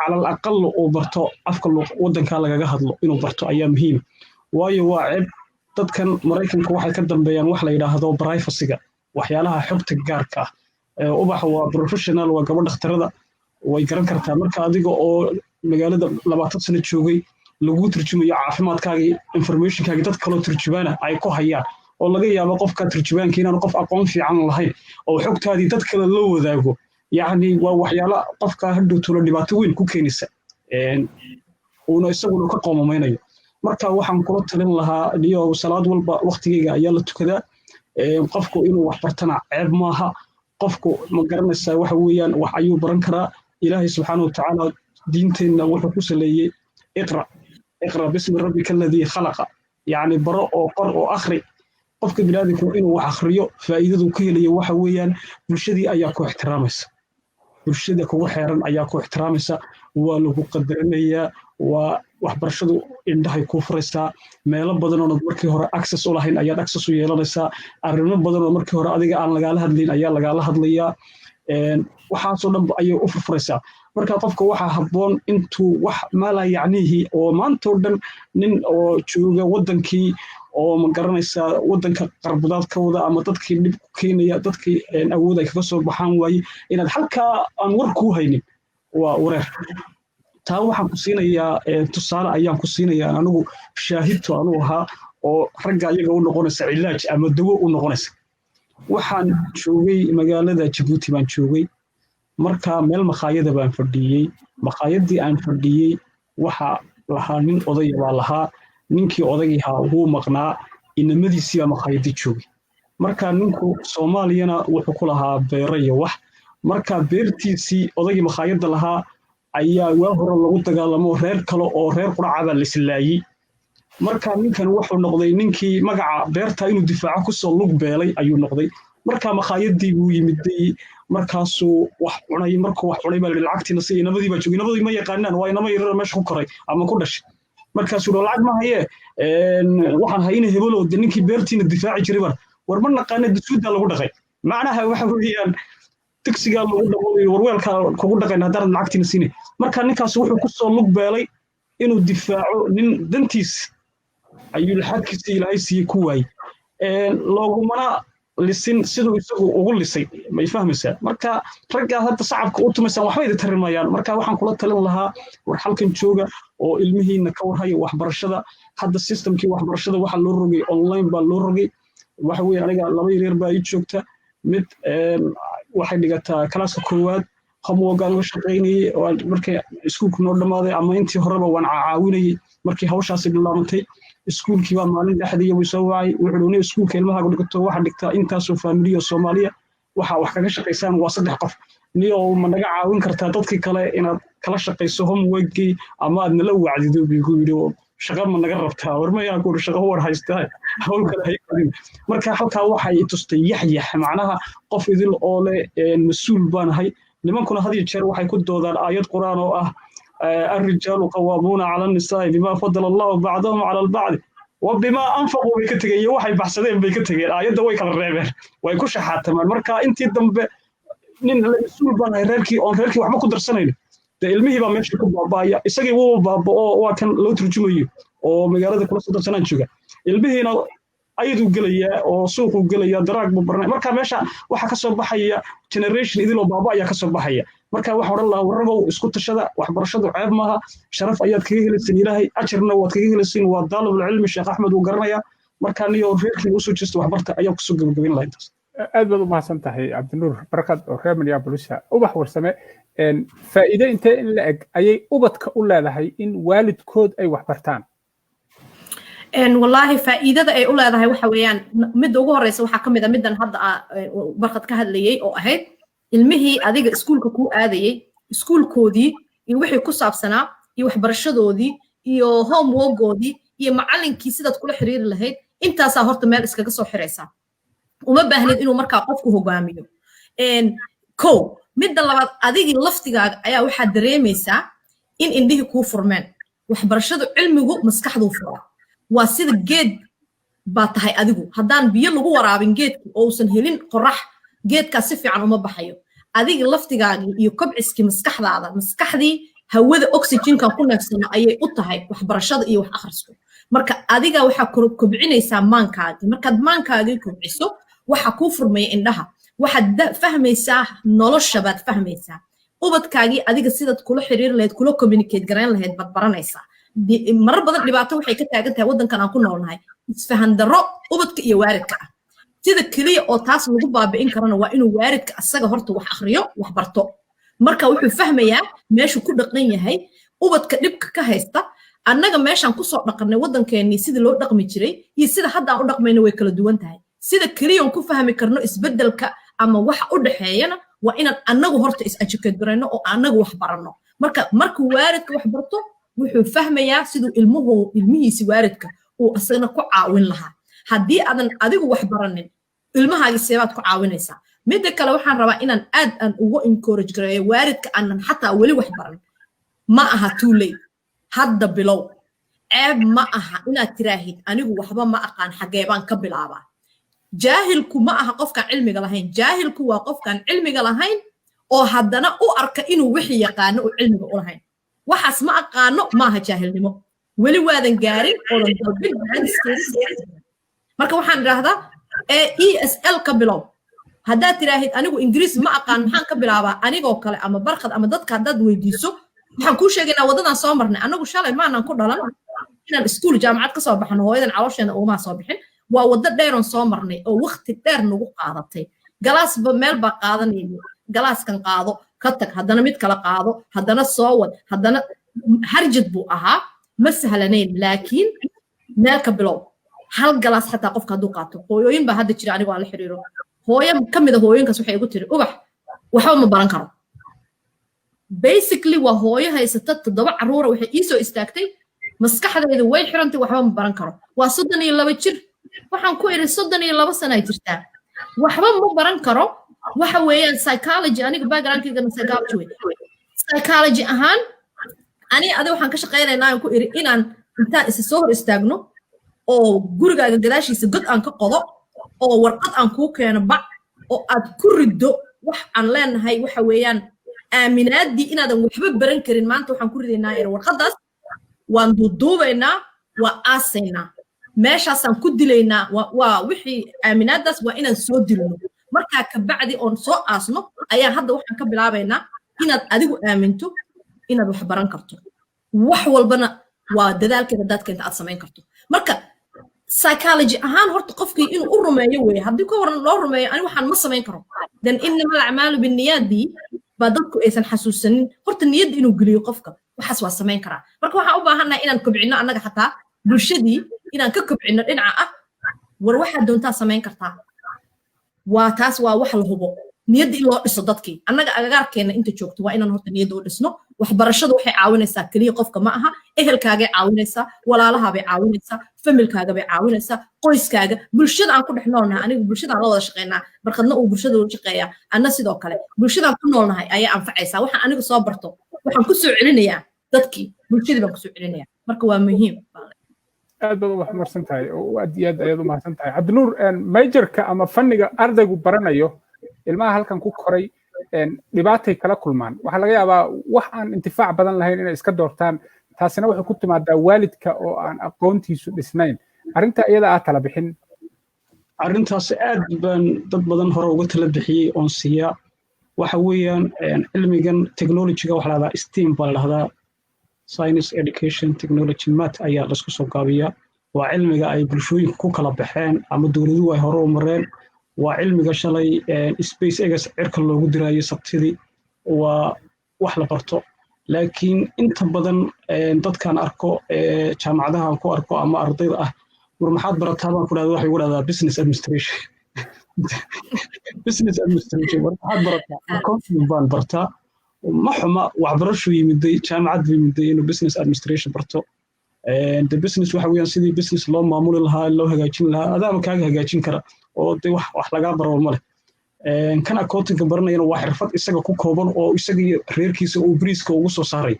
calal aqal uu barto afka waddanka lagaga hadlo inuu barto ayaa muhiim. Waayo waa ceeb. Dadkan Maraykanka waxay ka dambeeyaan wax la yidhaahdo privacyga, waxyaalaha xogta gaarka ah. Ubax waa professional, waa gabadh dhakhtarada, way garan kartaa. Marka adiga oo magaalada 20 sano joogay lagu turjumayo caafimaadkaagii, informationkaagii, dad kaloo turjubaana ay ku hayaan, oo laga yaabo qofka turjubaanka inaanu qof aqoon fiican lahayn oo xogtaadii dad kale loo wadaago, yacni waa waxyaalo qofka hadhow tulo dhibaato weyn ku keenaysa, uuna isaguna ka qoomameynayo. Marka waxaan kula talin lahaa, niyo, salaad walba waqtigeyga ayaa la tukadaa. Qofku inuu wax bartana ceeb maaha. Qofku, ma garanaysaa, waxa weeyaan wax ayuu baran karaa. Ilaahay subxaana watacaala diinteenna wuxuu ku saleeyey iqra, iqra bismi rabbika alladii khalaqa, yacni baro oo qor oo akhri. Qofka biniaadamku inuu wax akhriyo faa'iidadu ka helayo waxa weeyaan bulshadii ayaa ku ixtiraamaysa, bulshada kugu xeeran ayaa ku ixtiraamaysa, waa lagu qadarinayaa. Waa waxbarashadu indhahay kuu furaysaa, meelo badan oonad markii hore access u lahayn ayaad access u yeelanaysaa, arrimo badan oo markii hore adiga aan lagaala hadlayn ayaa lagaala hadlayaa. Waxaasoo dhan ayay u furfuraysaa. Marka qofka waxaa habboon intuu wax maala yacnihii oo maanta oo dhan nin oo jooga waddankii oo, ma garanaysaa, waddanka qarbudaad ka wada ama dadkii dhib ku keenaya, dadkii awood ay kaga soo baxaan waaye, inaad halkaa aan war kuu haynin waa wareer. Taa waxaan ku siinayaa tusaale ayaan ku siinayaa, anigu shaahidtu anuu ahaa, oo ragga iyaga u noqonaysa cilaaj ama dawo u noqonaysa. Waxaan joogay magaalada Jabuuti baan joogay. Marka meel makhaayada baan fadhiyey. Makhaayadii aan fadhiyey waxa lahaa nin odaya baa lahaa. Ninkii odaygahaa wuu maqnaa, inamadiisii baa makhaayadii joogay. Marka ninku Soomaaliyana wuxuu ku lahaa beero iyo wax. Marka beertiisii odaygii makhaayadda lahaa ayaa waa hore lagu dagaalamo, reer kale oo reer quracabaa la islaayey. Marka ninkan wuxuu noqday ninkii magaca beerta inuu difaaco kusoo lug beelay ayuu noqday. Marka makhaayadii buu yimiday, markaasuu wax cunay. Markuu wax cunay baa la lacagtiina si inamadii baa joogay. Inamadii ma yaqaanaan, waa inama yaryar meesha ku koray ama ku dhashay. Markaasuu yidhi, "Lacag ma hayee, waxaan hayna hebelow de ninkii beertiina difaaci jiray baan." "War ma naqaana, dasuuddaa lagu dhaqay." Macnaha waxa weeyaan digsigaa lagu dhaqo, warweelkaa kugu dhaqayn haddaanad lacagtiina siinay. Marka ninkaas wuxuu kusoo lug beelay inuu difaaco nin dantiis ayuu lacagtiisa Ilaahay siiyey ku waayey, loogumana lisin siduu isagu ugu lisay. May fahmaysaa? Marka raggaa hadda sacabka u tumaysaan waxba idin tari mayaan. Marka waxaan kula talin lahaa, war halkan jooga oo ilmihiina ka warhaya waxbarashada. Hadda systemkii waxbarashada waxaa loo rogay online baa loo rogay. Waxa weeye, aniga laba yaryar baa ii joogta. Mid waxay dhigataa kalaaska koowaad. Homework-aan uga shaqaynayey markay iskuulku noo dhammaaday, ama intii horeba waan caawinayey. Markii hawshaasi bilaabantay, iskuulkii baa maalin dhexdiiya buu soo wacay. Wuxuu uni iskuulka ilmahaagu dhigato waxa dhigtaa intaasoo faamiliyo Soomaaliya, waxa wax kaga shaqaysaan waa saddex qof. Niyow, ma naga caawin kartaa dadkii kale inaad kala shaqayso homeworkii ama aad nala wacdido? Buu igu yidhi. "Shaqa ma naga rabtaa?" "War mayaan," ku "shaqo war haystaa, hawl kale hay kodin." Marka halkaa waxay tustay yaxyax, macnaha qof idil oo leh mas-uul baan ahay. Nimankuna had iyo jeer waxay ku doodaan aayad Qur'aan oo ah الرجال قوامون على النساء بما فضل الله بعضهم على البعض وبما أنفقوا. Bay ka tegeen iyo waxay baxsadeen bay ka tegeen. Aayadda way kala reebeen, way ku shaxaatamaan. Marka intii dambe nin la mas-uul baan ahay, reerkii oon reerkii waxba ku darsanayn, dee ilmihii baa meesha ku baaba'aya. Isagii wuu baaba'o, waa kan loo turjumayo oo magaalada kula 30 sanaan jooga. Ilmihiina ayaduu gelayaa oo suuquu gelayaa, daraag buu baranaya. Marka meesha waxaa ka soo baxaya generation idiloo baaba ayaa ka soo baxaya. Marka waxaan odhan lahaa, warragow, isku tashada. Waxbarashadu ceeb maaha, sharaf ayaad kaga helaysin Ilaahay, ajarna waad kaga helaysin. Waa daalibul cilmi, Sheekh Axmed wuu garanayaa. Marka niyo reerkiina usoo jeesta waxbarta ayaan kusoo gabagabayn lahaa intaas. Aad baad u mahadsan tahay, Cabdinuur Barkad oo reer Minneapolis. Ubax Warsame, faa'iido intee in la eg ayay ubadka u leedahay in waalidkood ay wax bartaan? Wallaahi, faa'iidada ay u leedahay waxa weeyaan, midda ugu horeysa waxaa ka mid a middan hadda Barkad ka hadlayay oo ahayd ilmihii adiga iskuulka kuu aadayey, iskuulkoodii iyo wixii ku saabsanaa iyo waxbarashadoodii iyo homeworkoodii iyo macallinkii sidaad kula xiriiri lahayd. Intaasaa horta meel iskaga soo xiraysaa, uma baahnid inuu markaa qofku hogaamiyo. Ko midda labaad, adigii laftigaaga ayaa waxaad dareemaysaa in indhihii kuu furmeen. Waxbarashadu, cilmigu maskaxduu furaa. Waa sida geed baa tahay adigu, haddaan biyo lagu waraabin geedki oo uusan helin qorax, geedkaas si fiican uma baxayo. Adiga laftigaagii iyo kobciskii maskaxdaada, maskaxdii hawada oxygenkan ku neefsano ayay u tahay waxbarashada iyo wax akhrisku. Marka adiga waxaa kobcinaysaa maankaagii. Markaad maankaagii kobciso, waxa kuu furmaya indhaha, waxaad fahmaysaa nolosha baad fahmaysaa. Ubadkaagii adiga sidaad kula xiriiri lahayd, kula communicate garayn lahayd baad baranaysaa. Marar badan dhibaato waxay ka taagan tahay waddankan aan ku noolnahay, isfahan darro ubadka iyo waalidka ah. Sida keliya oo taas lagu baabi'in karana waa inuu waalidka asaga horta wax akhriyo, wax barto. Marka wuxuu fahmayaa meeshuu ku dhaqan yahay, ubadka dhibka ka haysta. Annaga meeshaan kusoo dhaqannay, waddankeennii sidii loo dhaqmi jiray iyo sida hadda aan u dhaqmayna way kala duwan tahay. Sida keliya ku fahmi karno isbeddelka ama waxa u dhexeeyana waa inaan annagu horta is educate garayno oo annagu wax baranno. Marka markuu waalidka wax barto, wuxuu fahmayaa siduu ilmuhu, ilmihiisi waalidka uu asagna ku caawin lahaa. Haddii aadan adigu wax baranin, ilmahaagi seebaad ku caawinaysaa? Midda kale, waxaan rabaa inaan aad aan ugu encourage gareeyo waalidka aanan xataa weli wax baran: ma aha too late. Hadda bilow. Ceeb ma aha inaad tiraahid, "Anigu waxba ma aqaan, xagee baan ka bilaabaa?" Jaahilku ma aha qofkaan cilmiga lahayn. Jaahilku waa qofkaan cilmiga lahayn oo haddana u arka inuu wixii yaqaano uu cilmiga u lahayn. Waxaas ma aqaano maaha jaahilnimo, weli waadan gaarin oodan dalbin raadiskeeda. Marka waxaan idhaahdaa, ESL ka bilow. Haddaad tiraahid, "Anigu Ingiriis ma aqaan, maxaan ka bilaabaa?" Anigoo kale ama Barkad ama dadka haddaad weydiiso, waxaan kuu sheegaynaa waddadan soo marnay. Anagu shalay maanan ku dhalan inaan iskuul jaamacad ka soo baxno, hooyadan caloosheena ugumaa soo bixin. Waa waddo dheeroon soo marnay oo waqti dheer nagu qaadatay. Galaasba meel baa qaadanayno, galaaskan qaado, ka tag, haddana mid kale qaado, haddana soo wad, haddana harjad buu ahaa, ma sahlanayn, laakiin meel ka bilow. Hal galaas xataa qofka hadduu qaato, hooyooyin baa hadda jira anigoo aan la xiriiro. Hooyo ka mid a hooyooyinkaas waxay igu tiri, "Ubax, waxba ma baran karo." Basically waa hooyo haysata toddoba carruura. Waxay ii soo istaagtay, "Maskaxdayda way xirantay, waxba ma baran karo." Waa 32 jir. Waxaan ku idhi, "32 sanaa jirtaa, waxba ma baran karo." Waxa weeyaan psychology, aniga backgroundkaygana psychology wey. Psychology ahaan ani adi waxaan ka shaqaynaynaa, aan ku idhi, inaan intaan isa soo hor istaagno oo gurigaaga gadaashiisa god aan ka qodo oo warqad aan kuu keeno, bac oo aad ku riddo wax aan leenahay. Waxa weeyaan aaminaaddii inaadan waxba baran karin maanta waxaan ku ridaynaa iri warqaddaas, waan duuduubaynaa, waa aasaynaa, meeshaasaan ku dilaynaa. Waa wixii aaminaaddaas waa inaan soo dilno. Markaa kabacdi oon soo aasno ayaan hadda waxaan ka bilaabaynaa inaad adigu aaminto inaad wax baran karto, wax walbana waa dadaalkeeda haddaad keenta aad samayn karto. Marka psychology ahaan horta qofkii inuu u rumeeyo weeye. Haddii ka waran loo rumeeyo, "Ani waxaan ma samayn karo," then إنما الأعمال بالنيات dii baa dadku aysan xasuusanin. Horta niyadda inuu geliyo qofka, waxaas waa samayn karaa. Marka waxaan u baahannahay inaan kobcinno annaga, xataa bulshadii inaan ka kobcinno dhinaca ah, "War, waxaad doontaa samayn kartaa." Waa taas, waa wax la hubo. Niyadda in loo dhiso dadkii annaga agagaarkeena inta joogto waa inaan horta niyadda u dhisno. Waxbarashadu waxay caawinaysaa keliya qofka ma aha, ehelkaagay caawinaysaa, walaalahaabay caawinaysaa, familkaagabay caawinaysaa, qoyskaaga, bulshada aan ku dhex noolnahay. Anigu bulshadaan la wada shaqeynaa, Barkadna uu bulshada ula shaqeeyaa, anna sidoo kale bulshadaan ku noolnahay ayaa anfacaysaa. Waxaan anigu soo barto waxaan ku soo celinayaa dadkii, bulshadii baan kusoo celinayaa. Marka waa muhiim. Aad baad u waxmarsan tahay oo aad iyo aad ayaad u mahadsan tahay. Cabdinuur, majorka ama fanniga ardaygu baranayo, ilmaha halkan ku koray dhibaatay kala kulmaan. Waxaa laga yaabaa wax aan intifaac badan lahayn inay iska doortaan. Taasina waxay ku timaadaa waalidka oo aan aqoontiisu dhisnayn. Arrinta iyada aa tala bixin. Arrintaas aad baan dad badan hore uga tala bixiyey oon siiyaa. Waxa weeyaan cilmigan technologyga waxa la dhahdaa STEAM baa la dhahdaa, science, education, technology, math ayaa laisku soo gaabiyaa. Waa cilmiga ay bulshooyinku ku kala baxeen ama dowladuhu ay hore u mareen. Waa cilmiga shalay Space X cirka loogu diraayo Sabtidii. Waa wax la barto, laakiin inta badan dadkaan arko, jaamacadahan ku arko ama ardayda ah, "War, maxaad barataa?" baan ku dhahda, waxay ugu dhahdaa, "Business administration." Business administration. "War, maxaad barataa?" "Accounting baan bartaa." Ma xuma, waxbarashuu yimiday, jaamacad buu yimiday inuu business administration barto. The business waxa weeyaan sidii business loo maamuli lahaa, loo hagaajin lahaa, adaaba kaaga hagaajin kara oo de wax lagaa baro ma leh. Kan accountingka baranayana waa xirfad isaga ku kooban oo isaga iyo reerkiisa uu bariiska ugu soo saaray.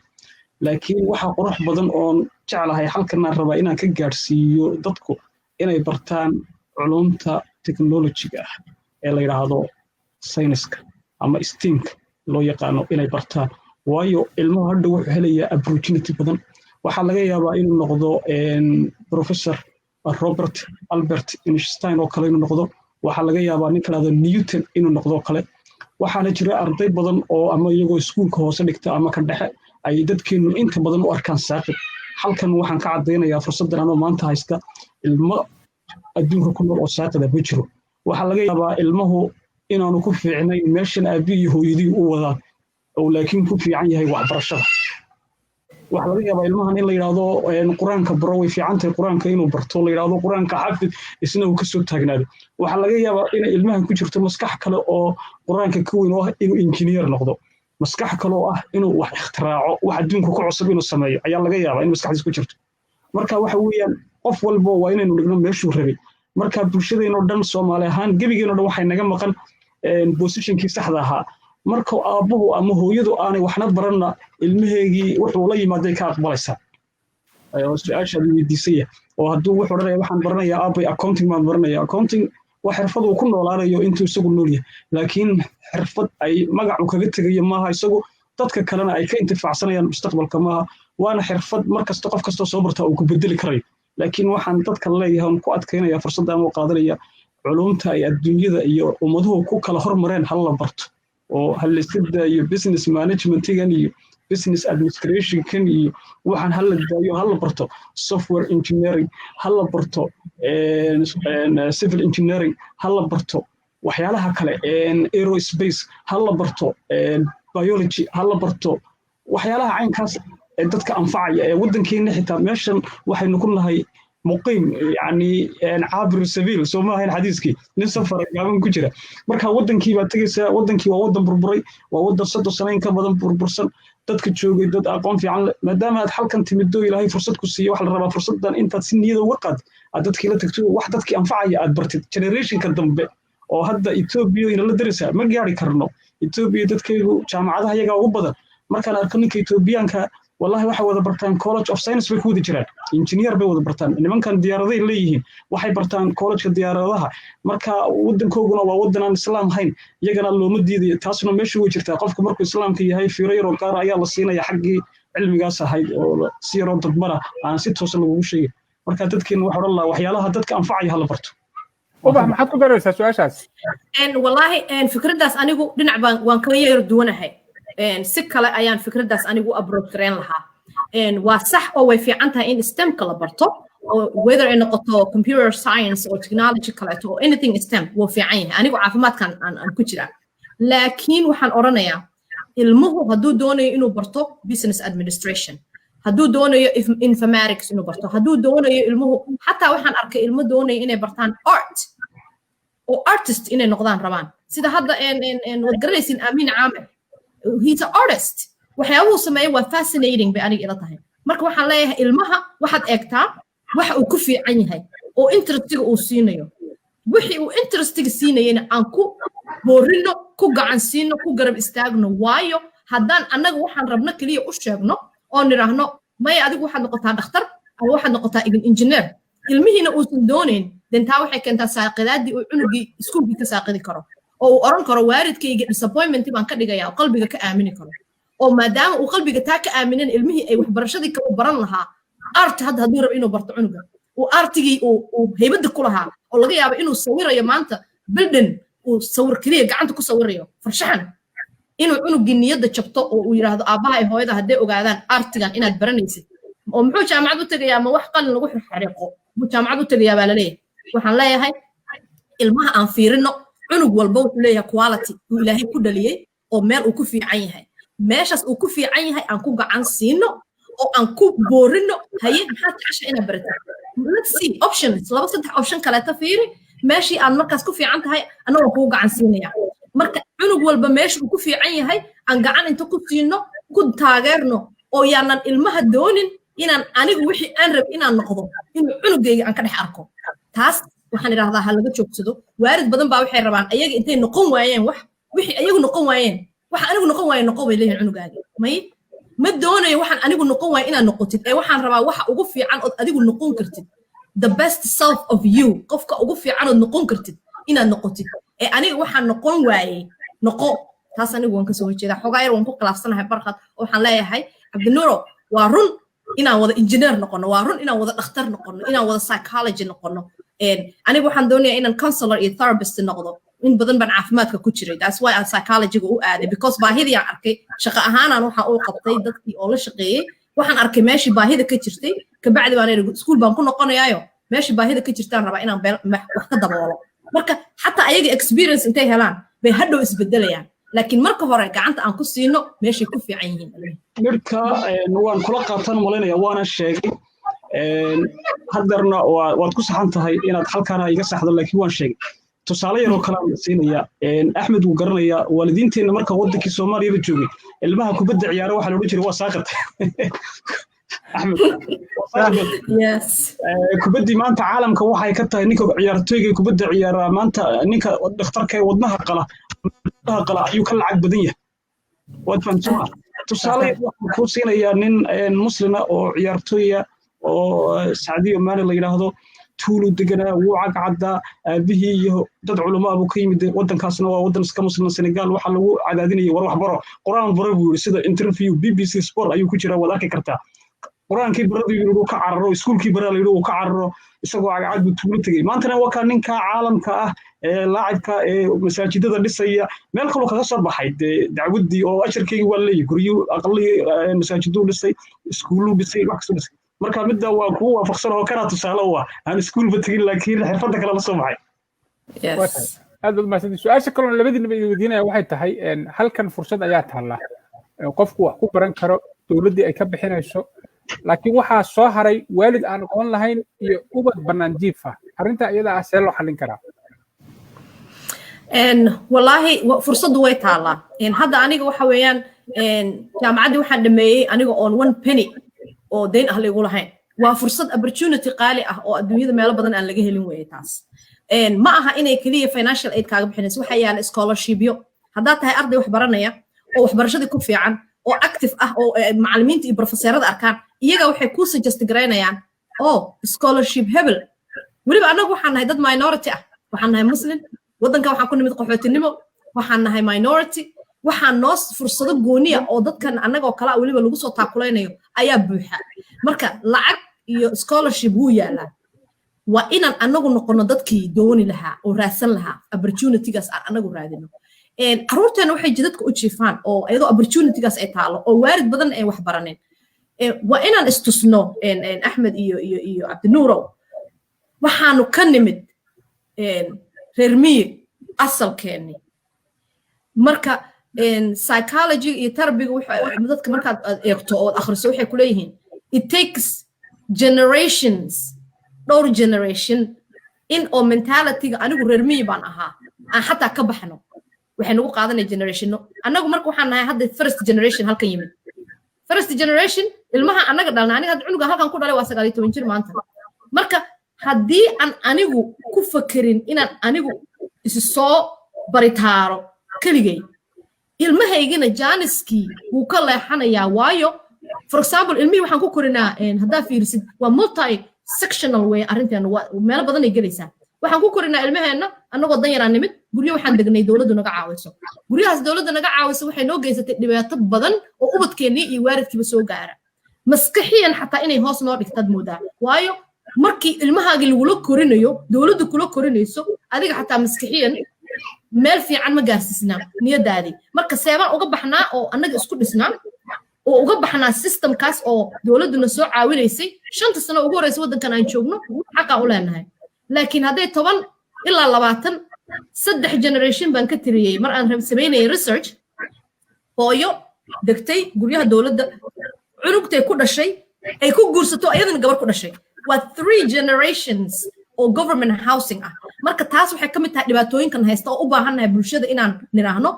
Laakiin waxa qurux badan oon jeclahay halkanaan rabaa inaan ka gaadhsiiyo dadku inay bartaan culumta technologyga ah ee la yidhaahdo sayniska ama STEAMka loo yaqaano inay bartaan, waayo ilmuhu hadha wuxuu helayaa opportunity badan. Waxaa laga yaabaa inuu noqdo Professor Robert Albert Einstein oo kale inuu noqdo. Waxaa laga yaabaa nin kale Newton inuu noqdo kale. Waxaana jira arday badan oo ama iyagoo iskuulka hoose dhigta ama ka dhexe ay dadkeenu inta badan u arkaan saaqid. Halkan waxaan ka caddaynayaa fursaddan ama maanta haysta, ilmo adduunka ku nool oo saaqida ma jiro. Waxaa laga yaabaa ilmuhu inaanu ku fiicnayn meeshan aabbi iyo hooyadii u wadaan oo laakiin ku fiican yahay waxbarashada. Waxaa laga yaabaa ilmahan in la yidhaahdo, "Qur-aanka baro." Way fiican tahay qur-aanka inuu barto. La yidhaahdo, "Qur-aanka xafid," isna uu kasoo taagnaado. Waxaa laga yaabaa inay ilmahan ku jirto maskax kale oo qur-aanka ka weyn oo ah inuu injineer noqdo, maskax kale oo ah inuu wax ikhtiraacdo, wax adduunka ku cusub inuu sameeyo ayaa laga yaabaa in maskaxdiis ku jirto. Marka waxa weeyaan qof walba waa inaynu dhigno meeshuu rabay. Marka bulshadeenoo dhan, Soomaali ahaan, gebigeenoo dhan, waxay naga maqan positionkii saxda ahaa. Marka aabbuhu ama hooyadu aanay waxna baranna, ilmaheegii wuxuu la yimaaday ka aqbalaysaa oo su-aashaad weydiisaya oo hadduu wuxuu odhanaya, "Waxaan baranayaa, aabbay, accounting baan baranaya." Accounting waa xirfad uu ku noolaanayo intuu isagu nool yahay, laakiin xirfad ay magacu kaga tegayo maaha, isagu dadka kalena ay ka intifaacsanayaan mustaqbalka maaha. Waana xirfad mar kasta qof kastoo soo bartaa uu ku bedeli karayo. Laakiin waxaan dadka leeyahay oon ku adkaynaya, fursadda ama qaadanaya, culumta ay adduunyada iyo ummaduhu ku kala hormareen hal la barto oo ha la iska daayo business managementigan iyo business administrationkan iyo waxaan. Hala daayo, hala barto software engineering, hala barto civil engineering, hala barto waxyaalaha kale, aerospace, hala barto biology, hala barto waxyaalaha caynkaas ee dadka anfacaya ee waddankeena. Xitaa meeshan waxaynu ku nahay Muqiim, yani caabir sabiil soo ma ahayn xadiiskii, nin safara gaaban ku jira. Marka waddankii baad tegaysaa, waddankii waa waddan burburay, waa waddan 30 sano in ka badan burbursan, dadka joogay dad aqoon fiican leh. Maadaama aad halkan timiddo, Ilaahay fursad ku siiyo, waxa la rabaa fursaddan intaad si niyada uga qaad, aad dadkii la tagto, wax dadkii anfacaya aad bartid. Generationka dambe oo hadda Etoobiya inala daraysaa ma gaari karno. Etoobiya dadkaygu jaamacadaha iyagaa ugu badan. Markaan arko ninka Etoobiyaanka, wallahi, waxay wada bartaan College of Science bay ku wada jiraan, engineer bay wada bartaan. Nimankan diyaaraday leeyihiin, waxay bartaan collegeka diyaaradaha. Marka waddankooguna waa waddan aan islaam hayn, iyagana looma diidayo. Taasuna meesha way jirtaa. Qofku markuu islaamka yahay, fiiro yaroo gaara ayaa la siinaya xaggii cilmigaas ahayd, oo si yaroo dadbana aan si toosan lagugu sheegin. Marka dadkeena waxa odhan lahaa, waxyaalaha dadka anfacaya hala barto. Ubax, maxaad ku daraysaa su-aashaas? Wallaahi, fikraddaas anigu dhinac baan waan kaga yar duwanahay. Si kale ayaan fikraddaas anigu approach gareyn lahaa. Waa sax oo way fiican tahay in STEMka la barto, whether ay noqoto computer science or technology kaleeto or anything STEM, wuu fiican yahay. Anigu caafimaadkan aan ku jiraa, laakiin waxaan odhanayaa, ilmuhu hadduu doonayo inuu barto business administration, hadduu doonayo informatics inuu barto, hadduu doonayo ilmuhu, xataa waxaan arkay ilmo doonaya inay bartaan art oo artist inay noqdaan rabaan, sida hadda waad garanaysin Aamin Caamir, he's an artist. Waxyaabuhu sameeya waa fascinating bay aniga ila tahay. Marka waxaan leeyahay, ilmaha waxaad eegtaa waxa uu ku fiican yahay oo interestiga uu siinayo. Wixii uu interestiga siinayana aan ku boorino, ku gacan siino, ku garab istaagno. Waayo, haddaan annaga waxaan rabno keliya u sheegno oo nidhaahno, "Maya, adigu waxaad noqotaa dhakhtar ama waxaad noqotaa engineer," ilmihiina uusan doonayn, den taa waxay keentaa saaqidaadii uu cunugii iskuulkii ka saaqidi karo, oo uu oran karo, "Waalidkayga disappointment baan ka dhigaya," oo qalbiga ka aamini karo. Oo maadaama uu qalbiga taa ka aaminin, ilmihii ay waxbarashadii kale baran lahaa, art hadda hadduu rabo inuu barto, cunuga uu artigii uu haybadda ku lahaa, oo laga yaabo inuu sawirayo maanta building, uu sawir keliya gacanta ku sawirayo, farshaxan, inuu cunugii niyadda jabto oo uu yidhaahdo, "Aabbaha ay hooyada hadday ogaadaan artigan inaad baranaysid, oo muxuu jaamacad u tegayaa? Ma wax qalin lagu xariiqo buu jaamacad u tegayaa?" baa laleeyahay. Waxaan leeyahay, ilmaha aan fiirino. Cunug walba wuxuu leeyahay quality uu Ilaahay ku dhaliyey oo meel uu ku fiican yahay. Meeshaas uu ku fiican yahay aan ku gacan siino oo aan ku boorino. "Haye, maxaad jecesha inaad baratid? Let's see options, laba saddex option kaleeta fiiri. Meeshii aad markaas ku fiican tahay annagoo kugu gacan siinaya." Marka cunug walba meesha uu ku fiican yahay aan gacan inta ku siino, ku taageerno, oo yaanan ilmaha doonin inaan anigu wixii aan rab inaan noqdo inuu cunugayga aan ka dhex arko. Taas waxaan idhahdaa ha laga joogsado. Waalid badan baa waxay rabaan ayaga intay noqon waayeen wax, wixii ayagu noqon waayeen, waxa anigu noqon waaye noqon, bay leeyihin cunugaaga. May, ma doonayo waxaan anigu noqon waayo inaad noqotid, ee waxaan rabaa waxa ugu fiican ood adigu noqon kartid, the best self of you, qofka ugu fiican ood noqon kartid inaad noqotid, ee aniga waxaan noqon waayey noqo. Taas anigu waan kasoo horjeedaa. Xogaa yar waan ku khilaafsanahay Barkad, oo waxaan leeyahay, Cabdinuuro, waa run inaan wada engineer noqono, waa run inaan wada dhakhtar noqono, inaan wada psychology noqono. Aniga waxaan doonayaa inaan counselor iyo therapist noqdo. In badan baan caafimaadka ku jiray. That's why aan psychologyga u aaday, because baahidii aan arkay shaqo ahaanaan waxaan u qabtay dadkii oo la shaqeeyey. Waxaan arkay meeshii baahida ka jirtay. Kabacdi baan idhi, iskuul baan ku noqonayaayo, meeshii baahida ka jirtaan rabaa inaan wax ka daboolo. Marka xataa ayaga experience intay helaan bay hadhow isbedelayaan, laakiin marka hore gacanta aan ku siino meeshay ku fiican yihiin. Midhka waan kula qaataan malaynaya, waana sheegay. Haddeerna waad ku saxan tahay inaad halkaana iga saxdo, laakiin waan sheegay. Tusaale yaroo kale aan siinaya, Axmed wuu garanayaa. Waalidiinteenna marka waddankii Soomaaliyaba joogay, ilmaha kubadda ciyaara waxaa la odhan jiray waa saaqad. Axmed, kubaddii maanta caalamka waxay ka tahay ninka ciyaartoyga kubadda ciyaara maanta ninka dhakhtarka ee wadnaha qala ayuu ka lacag badan yahay. Waad fahamsan. Tusaale waxaan kuu siinayaa, nin muslima oo ciyaartoya oo Sadio Mane la yidhaahdo, tuulu deganaa, wuu cagcaddaa, aabihii iyo dad culamaa buu ka yimid. Waddankaasna waa waddan iska Muslima, Senegal. Waxaa lagu cadaadinayay, "War wax baro, Qur-aan baro," buu yidhi. Sida interview BBC Sport ayuu ku jiraa, waad arki kartaa. "Qur-aankii baradu," yidhi, uu ka cararo. "Iskuulkii baraa," la yidhi, uu ka cararo. Isagoo cagcad buu tuulo tegey. Maantana waa kaa ninka caalamka ah ee laacibka ee masaajidada dhisaya. Meel kaloo kaga soo baxay dee dacwaddii oo ajarkeygii waa leeyahy. Guryu, aqalihii, masaajiduu dhisay, iskuulluu dhisay, wax kasoo dhisay. Marka midda waa kuu waafaqsan oo kanaa tusaale u ah aan iskuulba tegin, laakiin xirfadda kale la soo baxay. Aad baad mahadsantihin. Su-aasha kaloon labadiinaba idin weydiinaya waxay tahay, halkan fursad ayaa taalla qofku wax ku baran karo, dowladdii ay ka bixinayso. Laakiin waxaa soo haray waalid aan aqoon lahayn iyo ubad bannaan jiifa. Arrinta iyada ah see loo xallin karaa? Wallaahi, fursaddu way taallaa. Hadda aniga waxa weeyaan, jaamacaddii waxaan dhameeyey aniga oon one penny oo deyn ah laygu lahayn. Waa fursad, opportunity qaali ah oo adduunyada meelo badan aan laga helin weeye. Taas ma aha inay keliya financial aid kaaga bixinayso. Waxaa yaala scholarshipyo. Haddaad tahay arday wax baranaya oo waxbarashadii ku fiican oo active ah oo macallimiinta iyo professorada arkaan, iyaga waxay kuu suggest garaynayaan oo scholarship hebel. Weliba annagu waxaan nahay dad minority ah, waxaan nahay Muslim, waddankan waxaan ku nimid qaxootinimo, waxaan nahay minority. Waxaa noo fursado gooniya oo dadkan annagoo kale ah weliba lagu soo taakulaynayo ayaa buuxa. Marka lacag iyo scholarship wuu yaalaa. Waa inaan annagu noqono dadkii dooni lahaa oo raadsan lahaa opportunitygaas, aan annagu raadino. Carruurteena waxay jidadka u jiifaan oo iyadoo opportunitygaas ay taalo oo waalid badan ay wax baranin. Waa inaan istusno, Axmed iyo Cabdinuurow, waxaanu ka nimid reer miyi asalkeenni. Marka psychology iyo tarbiga dadka markaad eegto ood akhriso, waxay ku leeyihiin it takes generations, dhowr generation, in oo mentalityga "anigu reer miyi baan ahaa" aan xataa ka baxno. Waxay nagu qaadanaya generationno. Annagu marka waxaan nahay hadda first generation halkan yimid, first generation ilmaha annaga dhalna. Aniga hadda cunuga halkan ku dhalay waa 19 jir maanta. Marka haddii aan anigu ku fakerin inaan anigu isi soo baritaaro keligay, ilmahaygina jaaniskii wuu ka leexanayaa. Waayo, for example, ilmihii waxaan ku korinaa, haddaa fiirisid, waa multi sectional way arrinteena, waa meelo badan ay gelaysaa. Waxaan ku korinaa ilmaheenna annagoo dan yaraan nimid, guryo waxaan degnay dowladdu naga caawiso. Guryahaas dowladda naga caawiso waxay noo geysatay dhibaato badan oo ubadkeennii iyo waalidkiiba soo gaara, maskaxiyan xataa inay hoos noo dhigtaad moodaa. Waayo, markii ilmahaagii lagula korinayo, dowladdu kula korinayso, adiga xataa maskaxiyan meel fiican ma gaarsiisnaa niyadaadii. Marka seebaan uga baxnaa oo annaga isku dhisnaa oo uga baxnaa systemkaas oo dowladduna soo caawinaysay 5ta sano ugu horeysa waddankan aan joogno? Xaqaa u leenahay. Laakiin hadday 10 ilaa 20, saddex generation baan ka tiriyey mar aan samaynayay research, hooyo degtay guryaha dowladda, cunugtay ku dhashay ay ku guursato, ayadana gabar ku dhashay, waa three generations oo government housing ah. Marka taas waxay ka mid tahay dhibaatooyinkan haysta oo u baahannahay bulshada inaan nidhaahno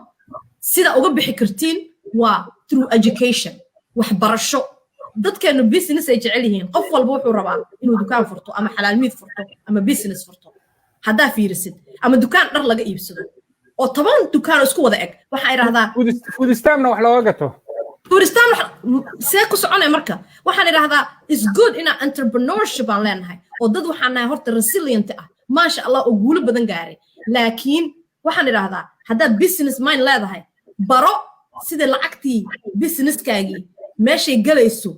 sida uga bixi kartiin waa through education, waxbarasho. Dadkeenu business ay jecel yihiin. Qof walba wuxuu rabaa inuu dukaan furto ama xalaalmiid furto ama business furto. Haddaa fiirisid, ama dukaan dhar laga iibsado oo 10 dukaan oo isku wada eg, waxaa idhahdaa Food stampna wax looga gato. Food stamp see ku soconaya? Marka waxaan idhahdaa is good inaa entrepreneurship aan leenahay oo dad waxaan nahay horta resilient ah, maasha Allah, oo guulo badan gaaray. Laakiin waxaan idhahdaa haddaad business mind leedahay, baro sida lacagtii businesskaagii meeshay galayso,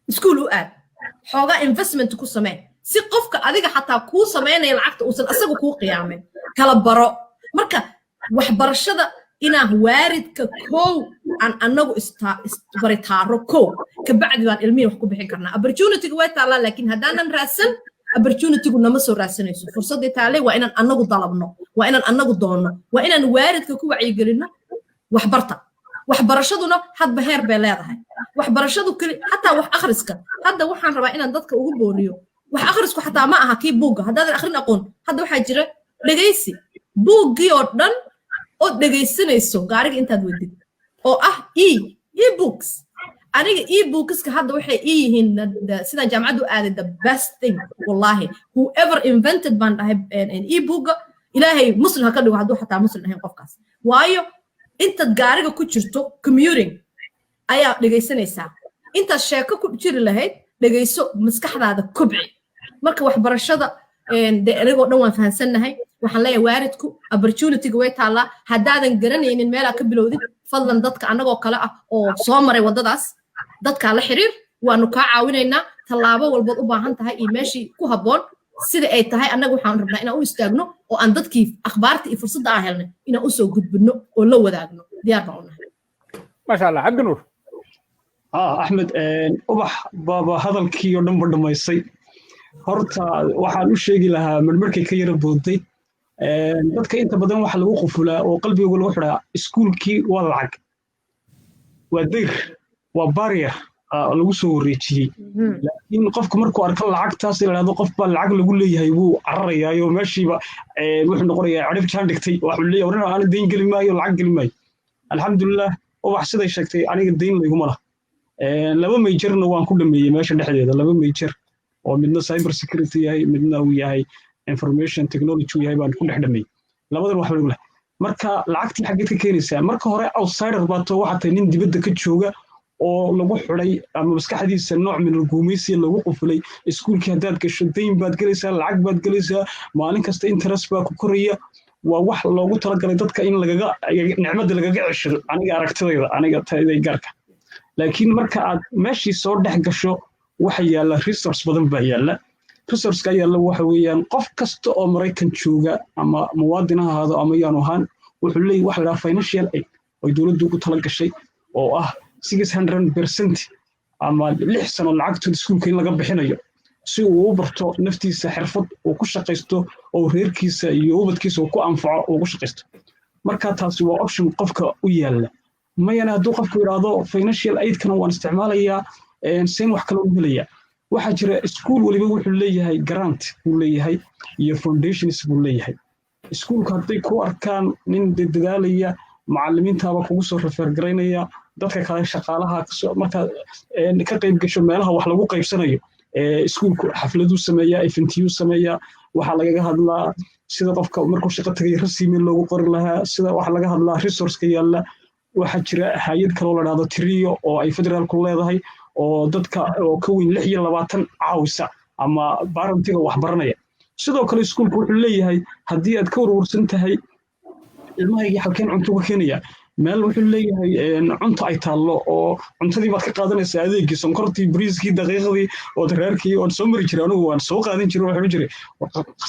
iskuul u aad, xoogaa investment ku samee, si qofka adiga xataa kuu samaynaya lacagta uusan asaga kuu qiyaamin. Kala baro. Marka waxbarashada inaan waalidka kow aan annagu isbaritaaro kow, kabacdi baan ilmihii wax ku bixin karnaa. Opportunityga way taallaa, laakiin haddaanan raadsan, opportunitygu nama soo raadsanayso. Fursaddii taalay waa inaan annagu dalabno, waa inaan annagu doonno, waa inaan waalidka ku wacyigelinno waxbarta. Waxbarashaduna hadba heer bay leedahay. Waxbarashadu keli xataa wax akhriska, hadda waxaan rabaa inaan dadka ugu booriyo, wax akhrisku xataa ma aha kii buugga. Haddaadan akhrin aqoon, hadda waxaa jira dhegaysi, buuggii oo dhan ood dhegaysanayso gaariga intaad wadid oo ah e books. Aniga e-bookska hadda waxay ii yihiin, sidaan jaamacaddu aaday, the best thing. Wallahi, whoever invented baan dhahay e-bookga, Ilaahay Muslim ha ka dhigo hadduu xataa Muslim ahayn qofkaas. Waayo, intaad gaariga ku jirto, commuting, ayaa dhegaysanaysaa. Intaad sheeko ku jiri lahayd, dhegayso, maskaxdaada kobci. Marka waxbarashada de anigoo dhan waan fahansannahay. Waxaan leeyahay waalidku opportunityga way taallaa. Haddaadan garanaynin meelaa ka bilowdid, fadlan dadka annagoo kale ah oo soo maray waddadaas, dadkaa la xiriir. Waanu kaa caawinaynaa tallaabo walbood u baahan tahay iyo meeshii ku habboon sida ay tahay. Annaga waxaan rabnaa inaan u istaagno oo aan dadkii akhbaarta iyo fursadda aan helnay inaan usoo gudbinno oo la wadaagno. Diyaar baan u nahay. Maasha Allah. Cabdinuur. Axmed, Ubax baaba hadalkii oo dhanba dhammaysay. Horta waxaan u sheegi lahaa marmarkay ka yara booday, dadka inta badan waxa lagu qufulaa oo qalbigooga lagu xidhaa iskuulkii waa lacag, waa dayr, waa barrier. Lagu soo wareejiyey. Laakiin qofku markuu arko lacagtaas, la dhahdo qof baa lacag lagu leeyahay, wuu cararayaayo meeshiiba wuxuu noqonayaa cirib jaan dhigtay. Waxuu leeyahay, "Warina aan deyn geli maayo, lacag geli maayo." Alxamdulilah, Ubax siday sheegtay, aniga deyn layguma laha. Laba majorna waan ku dhameeyey meesha dhexdeeda, laba major oo midna cyber security yahay, midna uu yahay information technology uu yahay baan ku dhex dhameeyey. Labadan wax lagu leh. Marka lacagtii xaggeed ka keenaysaa? Marka hore outsider baa too, waxaa tahay nin dibadda ka jooga oo lagu xidhay ama maskaxdiisa nooc min alguumaysiya lagu qufulay. Iskuulkii haddaad gasho, dayn baad gelaysaa, lacag baad gelaysaa, maalin kasta interest baa ku koraya. Waa wax loogu talagalay dadka in lagaga nicmadda lagaga ceshado, aniga aragtidayda, aniga tayday gaarka. Laakiin marka aad meeshii soo dhex gasho, waxa yaalla resource badan baa yaalla. Resourceka yaalla waxa weeyaan, qof kasta oo Maraykan jooga, ama muwaadin ha ahaado ama yaanu ahaan, wuxuu leeyahy waxa la dhaha financial aid oo dowladdu ugu tala gashay, oo ah 600% ama 6 sano lacagtooda iskuulka in laga bixinayo, si uu u barto naftiisa xirfad uu ku shaqaysto oo reerkiisa iyo ubadkiisa uu ku anfaco, uu ku shaqaysto. Marka taasi waa option qofka u yaalla. Mayana hadduu qofku yidhaahdo, "Financial aidkana waan isticmaalayaa, seen wax kale u helayaa?" Waxaa jira, iskuul weliba wuxuu leeyahay grant buu leeyahay iyo foundations buu leeyahay. Iskuulku hadday ku arkaan nin dadaalaya, macallimiintaaba kugu soo refer garaynaya dadka kale, shaqaalaha. Markaa ka qayb gasho meelaha wax lagu qaybsanayo, iskuulku xafladuu sameeyaa, eventiyuu sameeyaa. Waxaa lagaga hadlaa sida qofka markuu shaqo tagay resume loogu qori lahaa, sida waxa laga hadlaa resourceka yaalla. Waxaa jira hay'ad kaloo la dhahdo TRIO oo ay federaalku leedahay, oo dadka oo ka weyn 26 caawisa ama parentiga wax baranaya. Sidoo kale iskuulku wuxuu leeyahay, haddii aad ka warwarsan tahay, "Ilmahaygii halkeen cunto ka keenaya?" meel wuxuu leeyahay cunto ay taallo, oo cuntadii baad ka qaadanaysaa, adeegii, sonkortii, bariiskii, daqiiqdii ood reerkii oon soo mari jiray. Anigu waan soo qaadan jiray. Waxaan jiray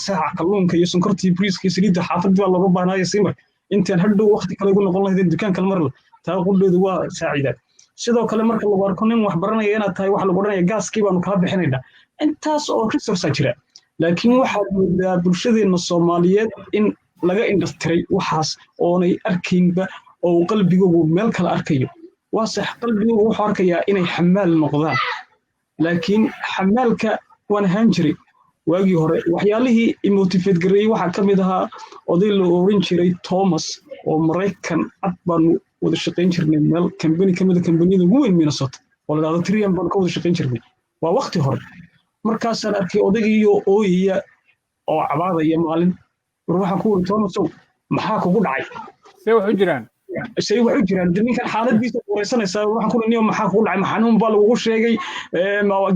saaca kalluunka iyo sonkortii, bariiskii, saliidda xaafadii baa looga baahnaayo sii mar intaan hadhow waqti kale igu noqon lahayd dukaan kale marle. Taa qudheedu waa saacidaad. Sidoo kale marka lagu arko nin wax baranaya inaad tahay, waxa lagu odhanaya, "Gaaskii baanu kala bixinaynaa." Intaas oo resourcea jira, laakiin waxaad moodaa bulshadeenna Soomaaliyeed in laga indhatiray waxaas, oonay arkaynba, oo uu qalbigoogu meel kale arkayo. Waa sax, qalbigoogu wuxuu arkayaa inay xamaal noqdaan, laakiin xamaalka waan ahaan jiray waagii hore. Waxyaalihii i motivate gareeyey waxaa ka mid ahaa oday la oran jiray Thomas oo Maraykan cad. Baanu wada shaqayn jirnay meel kambani ka mid a kambaniyada ugu weyn Minnesota oo la dhahdo 3M baanu ka wada shaqayn jirnay. Waa waqti hore. Markaasaan arkay odaygiiyo ooyaya oo cabaadaya maalin. War waxaan ku wuri, "Thomasow, maxaa kugu dhacay?" See wax u jiraan? Say wax u jiraan? Ninkan xaaladiisa wareysanaysaa. Waxaan ku niyo, "Maxaa kugu dhacay? Ma xanuun baa lagugu sheegay?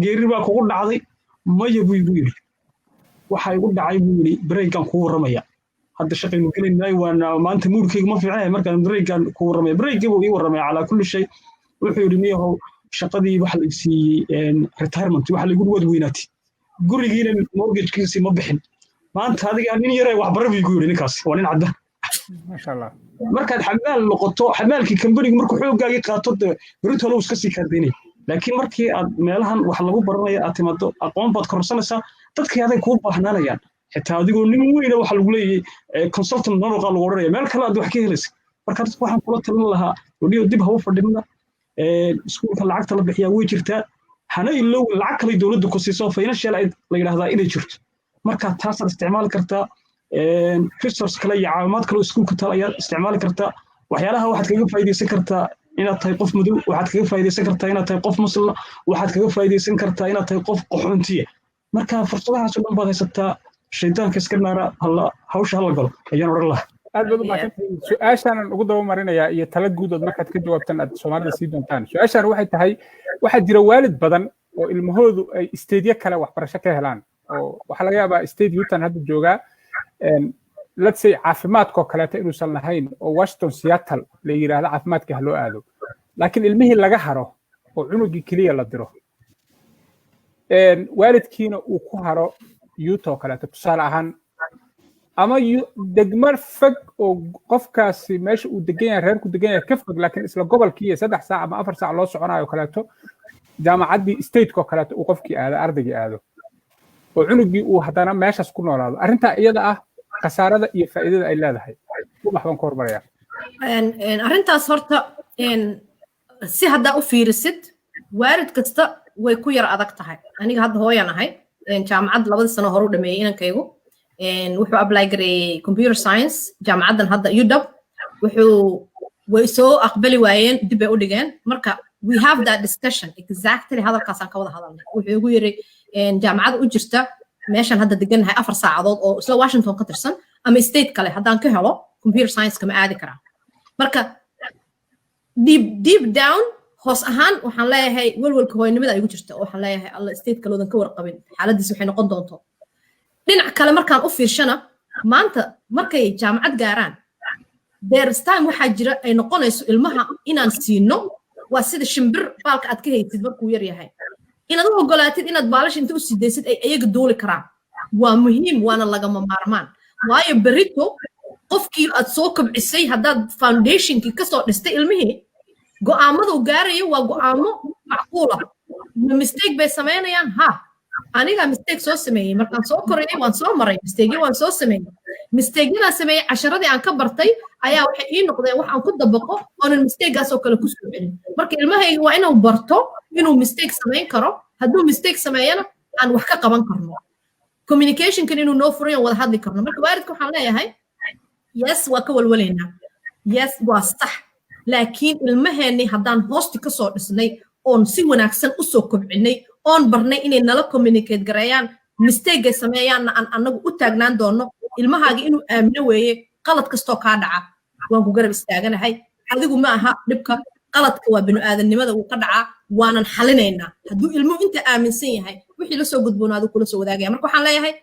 Geeri baa kugu dhacday?" "Maya," buu igu yidhi. "Waxa igu dhacay," buu yidhi, "breakgaan kuu warramaya. Hadda shaqaynu gelaynaay, waana maanta moodkayga ma fiicnaya, markaan breakgaan kuu warramaya." Breakgii buu ii warramaya. Calaa kulli shay, wuxuu yidhi, "Niyahow, shaqadii waxa la siiyey retirement, waxa lagu waad weynaatay, gurigiina mortgagekiisii ma bixin. Maanta adiga nin yaree waxbara," buu igu yidhi. Ninkaasi waa nin cadda. Maasha Allah. Markaad xamaal noqoto, xamaalkii kambanigu markuu xooggaagii qaato, de berito hore iska sii kaadaynaya. Laakiin markii aad meelahan wax lagu baranaya aad timaado, aqoon baad kororsanaysaa, dadkii aday kuu baahnaanayaan. Xitaa adigoo nin weyna waxa lagu leeyahay consultant nonoqa lagu odhanaya, meel kale aad wax ka helaysa. Marka dadku waxaan kula talin lahaa, weliyo dib ha u fadhinna. Iskuulka lacagta la bixiyaa way jirtaa, hana ilowin lacag kale dowladda ku siiso, financial aid la yidhaahdaa inay jirto. Marka taasaad isticmaali kartaa, resource kale iyo caawimaad kale oo iskuulka taal ayaad isticmaali kartaa. Waxyaalaha waxaad kaga faa'iidaysan kartaa inaad tahay qof madow, waxaad kaga faa'iidaysan kartaa inaad tahay qof Muslim, waxaad kaga faa'iidaysan kartaa inaad tahay qof qaxoontiya. Marka fursadahaas oo dhan baad haysataa. Shaydaanka iska naara, halla hawsha hala galo ayaan odhan lahaa. Aad baad u mahadsantihiin. Su-aashaanan ugu daba marinayaa iyo tala guud ood markaad ka jawaabtaan aad Soomaalida sii doontaan. Su-aashaan waxay tahay, waxaa jira waalid badan oo ilmahoodu ay stateyo kale waxbarasho ka helaan, oo waxaa laga yaabaa state Utah hadda joogaa, let's say, caafimaadkoo kaleeto inuusan lahayn, oo Washington, Seattle la yidhaahdo caafimaadka ha loo aado, laakiin ilmihii laga haro oo cunugii keliya la diro, waalidkiina uu ku haro Utah oo kaleeto tusaale ahaan, ama degmo fog oo qofkaasi meesha uu degan yahay, reerku degan yahay ka fog, laakiin isla gobolkii iyo 3 saac ama 4 saac loo soconayo kaleeto, jaamacaddii stateka oo kaleeto uu qofkii aado, ardaygii aado, oo cunugii uu haddana meeshaas ku noolaado. Arrintaa iyada ah khasaarada iyo faa'iidada ay leedahay, Ubax baan ku hormarayaa. Arrintaas horta si haddaa u fiirisid Waalid kasta way ku yar adag tahay. Aniga hadda hooyan ahay. Jaamacad 2dii sano hore u dhameeyey inankaygu. Wuxuu apply gareeyey computer science jaamacaddan hadda UW. Wuxuu way soo aqbali waayeen, dib bay u dhigeen. Marka we have that discussion exactly, hadalkaasaan ka wada hadalnay. Wuxuu igu yiri jaamacad u jirta meeshan hadda degannahay 4 saacadood oo isla Washington ka tirsan ama state kale haddaan ka helo computer science kama aadi karaa? Marka deep deep down, hoos ahaan, waxaan leeyahay welwelka hooyanimada igu jirta oo waxaan leeyahay, "Alla, state kaloodan ka warqabin xaaladiis waxay noqon doonto." Dhinac kale markaan u fiirshana, maanta markay jaamacad gaaraan, there's time waxaa jira ay noqonayso ilmaha inaan siino. Waa sida shimbir baalka aad ka haysid markuu yar yahay, inaad u ogolaatid inaad baalasha inta u sidaysid ay iyaga duuli karaan. Waa muhiim, waana lagama maarmaan, waayo berito qofkii aad soo kobcisay, haddaad foundationkii kasoo dhistay ilmihii, go'aamada uu gaarayo waa go'aamo macquula. Ma mistake bay samaynayaan? Ha, anigaa mistake soo sameeyey markaan soo korayay. Waan soo maray mistake, waan soo sameeyey. Mistakeyadaan sameeyey, casharadii aan ka bartay ayaa waxay ii noqdeen wax aan ku dabaqo oonan mistakegaas oo kale ku soo celin. Marka ilmahayga waa inuu barto inuu mistake samayn karo, hadduu mistake sameeyana aan wax ka qaban karno, communicationkan inuu noo furay, wada hadli karno. Marka waalidka waxaan leeyahay, yes, waa ka walwalaynaa, yes, waa sax, laakiin ilmaheennii haddaan hoosti kasoo dhisnay oon si wanaagsan usoo kobcinay oon barnay inay nala communicate gareeyaan, mistakegay sameeyaanna aan annagu u taagnaan doonno. Ilmahaaga inuu aamino weeye, qalad kastoo kaa dhaca waan ku garab istaaganahay, adigu ma aha dhibka, qaladka waa binu-aadamnimada, wuu ka dhacaa, waanan xalinaynaa. Hadduu ilmuhu inta aaminsan yahay, wixii la soo gudboonaadu kula soo wadaagaya. Marka waxaan leeyahay,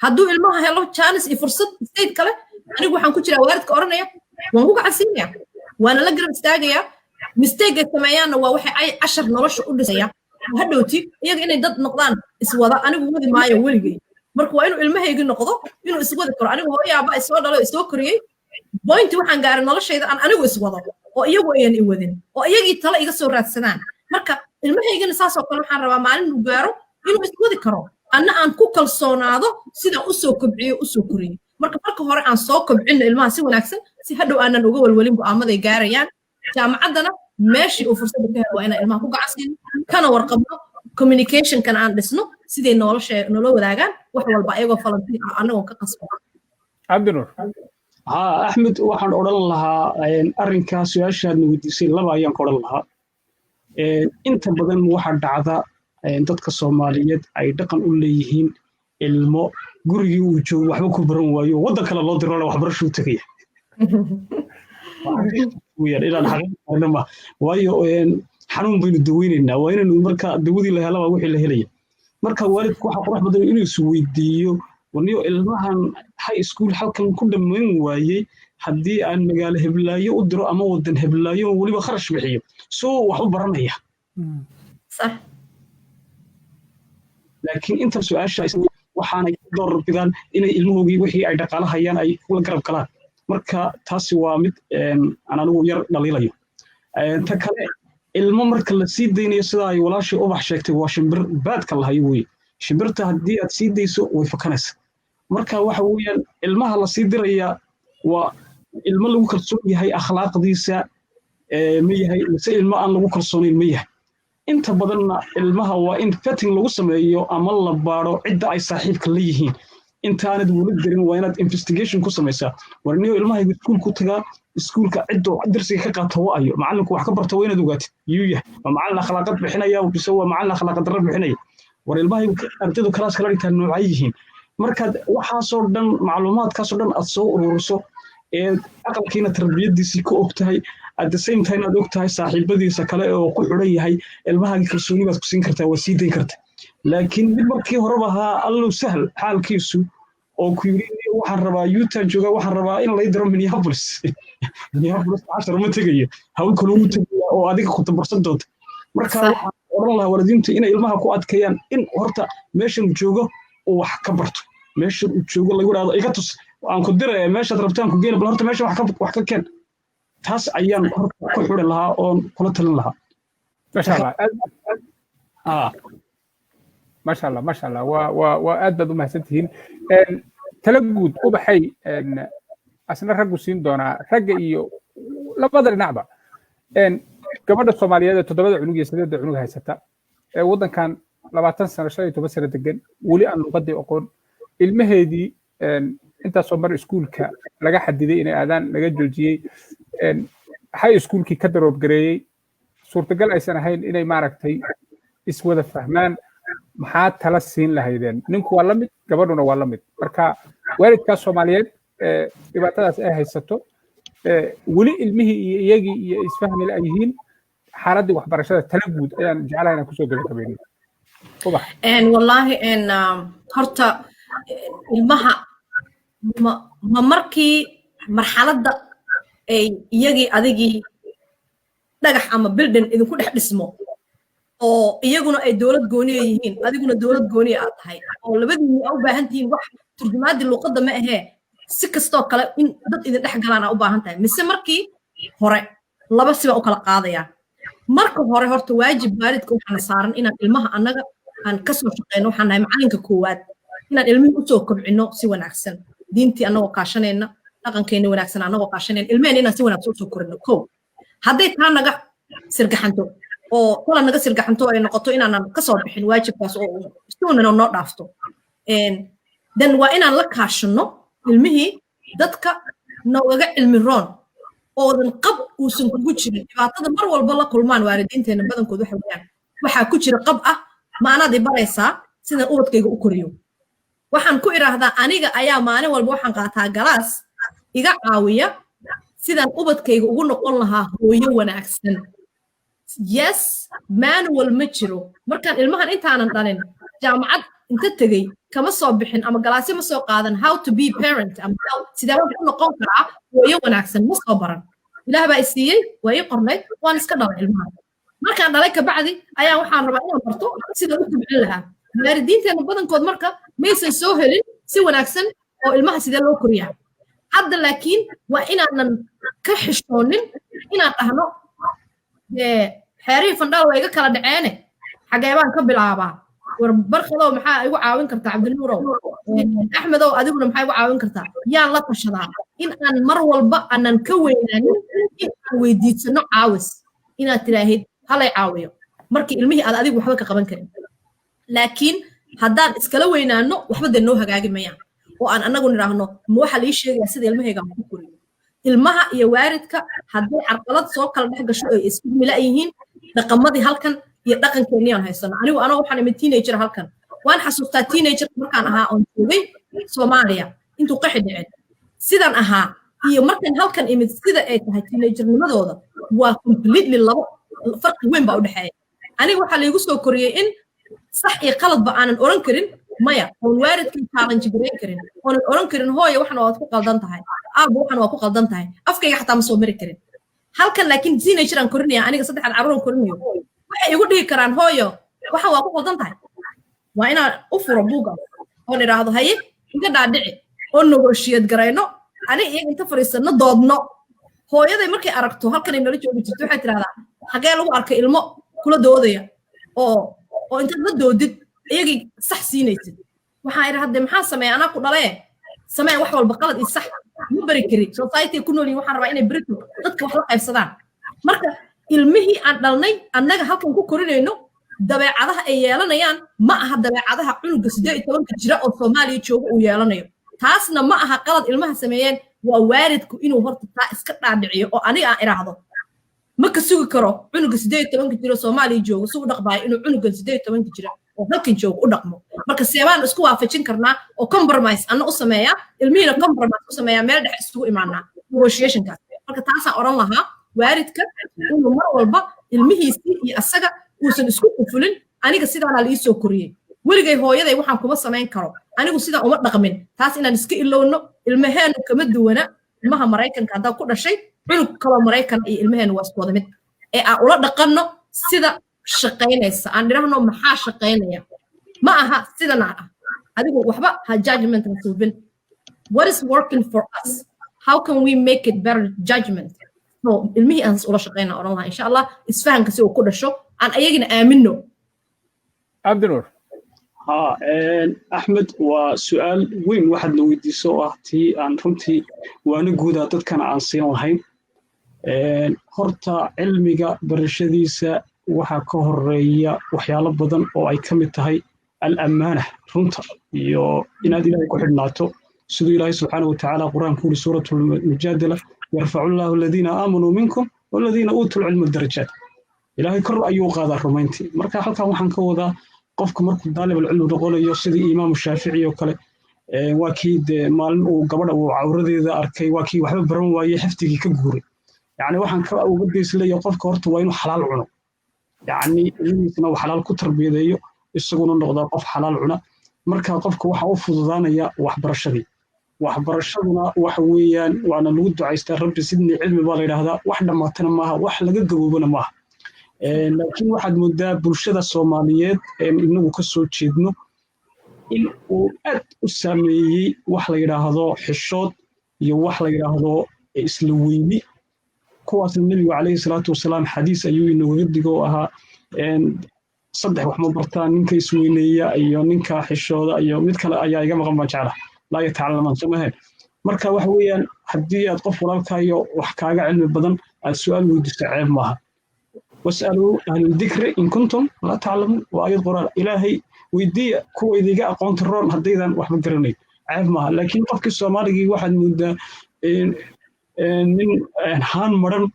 hadduu ilmaha helo chance iyo fursad state kale, anigu waxaan ku jiraa waalidka odhanaya waan ku gacansiinaya, waana la garab istaagayaa. Mistakegay sameeyaanna waa waxay cashar nolosha u dhisaya hadhowti iyaga inay dad noqdaan iswada. Anigu wadi maayo weligay. Marka waa inuu ilmahaygi noqdo inuu iswadi karo. Anigu hooyaaba isoo dhalo, isoo koriyey, point waxaan gaaray noloshayda aan anigu iswado oo iyagu ayan i wadin oo iyagii talo iga soo raadsadaan. Marka ilmahaygana saasoo kale waxaan rabaa maalin uu gaaro inuu iswadi karo, anna aan ku kalsoonaado sidaan usoo kobciyo, usoo koriyo. Marka marka hore aan soo kobcino ilmaha si wanaagsan, si hadhow aanan uga walwalin go'aamaday gaarayaan. Jaamacaddana meeshii uu fursadda ka helo waa inaan ilmaha ku gacansiino, kana warqabno, communicationkan aan dhisno, siday nolosha noola wadaagaan wax walba ayagoo volunteer ah, annagoon ka qasban. Cabdinuur. Ha, Axmed, waxaan odhan lahaa arrinkaa su-aashaadna weydiisay laba ayaan ka odhan lahaa. Inta badan waxaa dhacda dadka Soomaaliyeed ay dhaqan u leeyihiin ilmo gurigii uu joogo waxba ku baran waayo, waddan kale loo dirona waxbarashuu tegaya. Inaan xaqiiqana ma waayo xanuun baynu daweynaynaa, waa inaynu marka dawadii la helaba wixii la helaya. Marka waalidku waxa qurux badan inuu isweydiiyo, warniyo, ilmahan high school halkan ku dhammayn waayey, haddii aan magaalo heblaayo u diro ama wadan heblaayo, weliba kharash bixiyo, soo wax u baranaya? Sax. Laakiin inta su-aasha waxaanay door bidaan inay ilmahoogii wixii ay dhaqaalahayaan ay kula garab galaan. Marka taasi waa mid aan anigu yar dhaliilayo. Ta kale, ilmo marka la sii daynayo, sida ay walaashii Ubax sheegtay, waa shimbir baadka lahayo weye. Shimbirta haddii aad sii dayso way fakanaysa. Marka waxa weeyaan ilmaha la sii diraya waa ilmo lagu kalsoon yahay akhlaaqdiisa ma yahay, mise ilmo aan lagu kalsoonayn ma yahay? Inta badanna ilmaha waa in vetting lagu sameeyo ama la baaro cidda ay saaxiibka la yihiin. Intaanad weli dirin waa inaad investigation ku samaysaa. Warniyo, ilmahayga iskuulku tagaa, iskuulka ciddu darsiga ka qaato wa ayo, macallinku wax ka barto waa inaad ogaatid yuu yahay. Waa macallin akhlaaqad bixinaya bise waa macallin akhlaaqad darro bixinaya? War, ilmahaygu ardaydu class kala dhigtaa noocay yihiin? Markaad waxaasoo dhan, macluumaadkaasoo dhan aad soo ururiso, ee aqalkiina tarbiyadiisii ka og tahay, at the same time aad og tahay saaxiibadiisa kale oo ku xidhan yahay, ilmahaagii kalsooni baad ku siin kartaa, waa sii dayn karta. Laakiin mid markii horeba ahaa allow sahl xaalkiisu oo ku yidhi, "Waxaan rabaa Utah jooga, waxaan rabaa in lay diro Minneapolis," Minneapolis cashar ma tegayo, hawl kale uu tegaya oo adiga ku tabarsan doonta. Marka waxaan odhan lahaa waalidiintu inay ilmaha ku adkeeyaan in horta meeshan joogo uu wax ka barto. Meeshan uu joogo lagu dhahdo, "Iga tus, aan ku diraya meeshaad rabtaan ku geena, bal horta meesha wax ka keen." Taas ayaan horta ku xuri lahaa oon kula talin lahaa. Masha Allah. Maasha Allah, maasha Allah, waa aad baad u mahadsantihiin. Tala guud, Ubaxay, asna raggu siin doonaa, ragga iyo labada dhinacba. Gabadha Soomaaliyeed ee toddobada cunug iyo sideedda cunug haysata ee waddankan 20 sano, 15 sano degan, weli aan luqadii aqoon, ilmaheedii intaasoo mar iskuulka laga xadiday inay aadaan, laga joojiyey, high schoolkii ka drop gareeyey, suurtagal aysan ahayn inay maaragtay iswada fahmaan, maxaa tala siin lahaydeen? Ninku waa la mid, gabadhuna waa la mid. Marka waalidkaas Soomaaliyeed dhibaatadaas ay haysato, weli ilmihii iyo iyagii iyo isfahmi la yihiin xaaladdii waxbarashada, tala guud ayaan jeclahay inaan kusoo gabagabayno. Ubax. Wallaahi horta ilmaha ma markii marxaladda ay iyagii adigii dhagax ama building idinku dhex dhismo oo iyaguna ay dowlad gooniya yihiin, adiguna dowlad gooniya aad tahay, oo labadiinni aa u baahan tihiin wax turjumaaddii luuqadda ma ahee, si kastoo kale in dad idin dhex galaan aa u baahan tahay, mise markii hore? Laba siba u kala qaadayaa. Marka hore horta waajib waalidka waxaana saaran inaan ilmaha annaga aan kasoo shaqeyno. Waxaan nahay macalinka koowaad, inaan ilmihii usoo kobcino si wanaagsan, diintii annagoo kaashanayna, dhaqankeena wanaagsan annagoo kaashanayna, ilmehena inaan si wanaagsan usoo korino. Kow, hadday taa naga sirgaxanto oo tala naga sirgaxanto, ay noqoto inaanan kasoo bixin waajibkaas oo si unana noo dhaafto, then waa inaan la kaashano ilmihii dadka noogaga cilmi roon oodan qab uusan kugu jirin. Dhibaatada mar walba la kulmaan waalidiinteena badankood waxa weeyaan waxaa ku jira qab ah: ma anaad i baraysaa sidaan ubadkayga u koriyo? Waxaan ku idhaahdaa, aniga ayaa maalin walba waxaan qaataa class iga caawiya sidaan ubadkayga ugu noqon lahaa hooyo wanaagsan. Yes, manual ma jiro. Markaan ilmahan intaanan dhalin jaamacad inta tegey kama soo bixin ama classyo ma soo qaadan how to be parent ama sidee baan ku noqon karaa hooyo wanaagsan, ma soo baran. Ilaah baa i siiyey, waa ii qornayd, waan iska dhalay ilmaha. Markaan dhalay kabacdi ayaa waxaan rabaa inaan barto sida u tabcin lahaa. Waalidiinteena badankood marka maysan soo helin si wanaagsan oo ilmaha sidee loo koriyaa. Hadda laakiin waa inaanan ka xishoonin inaan dhahno, xeerihii fandhaal waa iga kala dhaceene, xagee baan ka bilaabaa? War Barkadow, maxaa igu caawin kartaa? Cabdinuurow, Axmedow, adiguna maxaa igu caawin kartaa? Yaan la tashadaa? In aan mar walba aanan ka weynaanin in aan weydiisano caawis, inaad tiraahid halay caawiyo markii ilmihii aad adigu waxba ka qaban karin. Laakiin haddaan iskala weynaano, waxba dee noo hagaagi mayaan, oo aan anagu nidhaahno, ma waxaa lii sheegayaa sida ilmahayga aan ku koriyo? Ilmaha iyo waalidka hadday carqalad soo kala dhex gasho ay isku mila yihiin dhaqamadii halkan iyo dhaqankeenniyaan haysano. Anigu anoo waxaan imid teenager halkan. Waan xasuustaa teenager markaan ahaa oon joogay Soomaaliya intuu qaxi dhicin sidaan ahaa iyo markaan halkan imid sida ay tahay teenagernimadooda waa completely labo, farqi weyn baa u dhexeeya. Aniga waxaa laygu soo koriyey in sax iyo qaladba aanan oran karin maya, oon waalidkay challenge garayn karin, oonan oran karin hooya waxan waad ku qaldan tahay, aabba waxan waa ku qaldan tahay, afkayga xataa ma soo mari karin. Halkan laakiin teenager aan korinaya aniga, saddexaad carruur korinayo, waxay igu dhihi karaan, hooyo waxan waa ku qaldan tahay. Waa inaan u furo buuga oon idhaahdo, haye, iga dhaadhici, oo negotiate garayno, aniga iyaga inta fadhiisano doodno. Hooyaday markay aragto halkanay nala joogi jirto, waxay tidhahdaa, xagee lagu arkay ilmo kula doodaya oo intaad la doodid iyagii sax siinaysid? Waxaan idhi, hadde maxaa sameeya? Anaa ku dhalee, samee wax walba qalad iyo sax ma bari kari. Society ku nool yihin, waxaan rabaa inay berito dadka wax la qaybsadaan. Marka ilmihii aan dhalnay annaga halkan ku korinayno, dabeecadaha ay yeelanayaan ma aha dabeecadaha cunuga 18-ka jira oo Soomaaliya jooga uu yeelanayo. Taasna ma aha qalad ilmaha sameeyeen, waa waalidku inuu horta taa iska dhaadhiciyo oo aniga aan idhaahdo, ma ka sugi karo cunuga 18-ka jira oo Soomaaliya jooga si u dhaqmaayo inuu cunugan 18-ka jira oo halkan jooga u dhaqmo. Marka seebaan isku waafajin karnaa oo compromise anna u sameeyaa, ilmihiina compromise u sameeyaa, meel dhex isugu imaanaa, negotiationkaas? Marka taasaan odhan lahaa, waalidka inuu mar walba ilmihiisii iyo asaga uusan isku qufulin, aniga sidaanaa la iisoo koriyey, weligay hooyaday waxaan kuma samayn karo, anigu sidaan uma dhaqmin. Taas inaan iska ilowno. Ilmaheenu kama duwana ilmaha Maraykanka. Haddaa ku dhashay cunug kaloo Maraykan iyo ilmaheenu waa isku wada mid, ee aan ula dhaqanno sida shaqaynaysa, aan dhirahno maxaa shaqaynaya. Ma aha sidana ah, adigu waxba ha judgment ha suubin. What is working for us? How can we make it better judgment? So ilmihii aan ula shaqayna odhan lahaa, insha Allah, isfahanka si uu ku dhasho aan ayagina aamino. Cabdinuur. Ha, Axmed, waa su-aal weyn waxaad na weydiiso oo ah tii aan runtii waana guudaa dadkana aan siin lahayn. Horta cilmiga barashadiisa waxaa ka horeeya waxyaalo badan oo ay ka mid tahay al-ammaana, runta iyo inaad Ilaahay ku xidhnaato, siduu Ilaahay subxaana watacaala Qur-aanku yuri suuratu Lmujaadala: "Yarfacu Allahu aladiina aamanuu minkum waladiina uutuu lcilma darajaat." Ilaahay kor ayuu qaadaa rumayntii. Marka halkan waxaan ka wadaa, qofku markuu daalibulcilmi noqonayo, sidii Imaamu Shaafici oo kale, waa kii dee maalin uu gabadha uu cawradeeda arkay, waa kii waxba baran waayey, xifdigii ka guuray. Yacni waxaan ka uga geysleeya, qofka horta waa inuu xalaal cuno, yacni ilmihiisna uu xalaal ku tarbiyadeeyo, isaguna noqdaa qof xalaal cuna. Marka qofka waxa u fududaanaya waxbarashadii. Waxbarashaduna waxa weeyaan waana lagu ducaystaa, "Rabbi sidni cilmi" baa la yidhaahdaa. Wax dhammaatana maaha, wax laga gaboobana maaha. Laakiin waxaad moodaa bulshada Soomaaliyeed een inagu ka soo jeedno in uu aad u saameeyey wax la yidhaahdo xishood iyo wax la yidhaahdo isla weyni. Kuwaasna Nebigu calayhi salaatu wasalaam xadiis ayuu inoogaga digo oo ahaa: saddex wax ma bartaan, ninka isweyneeya iyo ninka xishooda iyo mid kale ayaa iga maqan baan jecla, laa yatacalamaan, soo mahayn? Marka waxa weeyaan, haddii aad qof walaalkaayo wax kaaga cilmi badan aad su'aal weydiisto, ceeb maaha. "Wasaluu ahla dikri in kuntum laa taclamuun" waa ayad Qur'aan. Ilaahay weydiiya kuwa idiga aqoonta roon haddaydan waxba garanayn, ceeb maaha. Laakiin qofkii Soomaaligii waxaad moodaa nin haan maran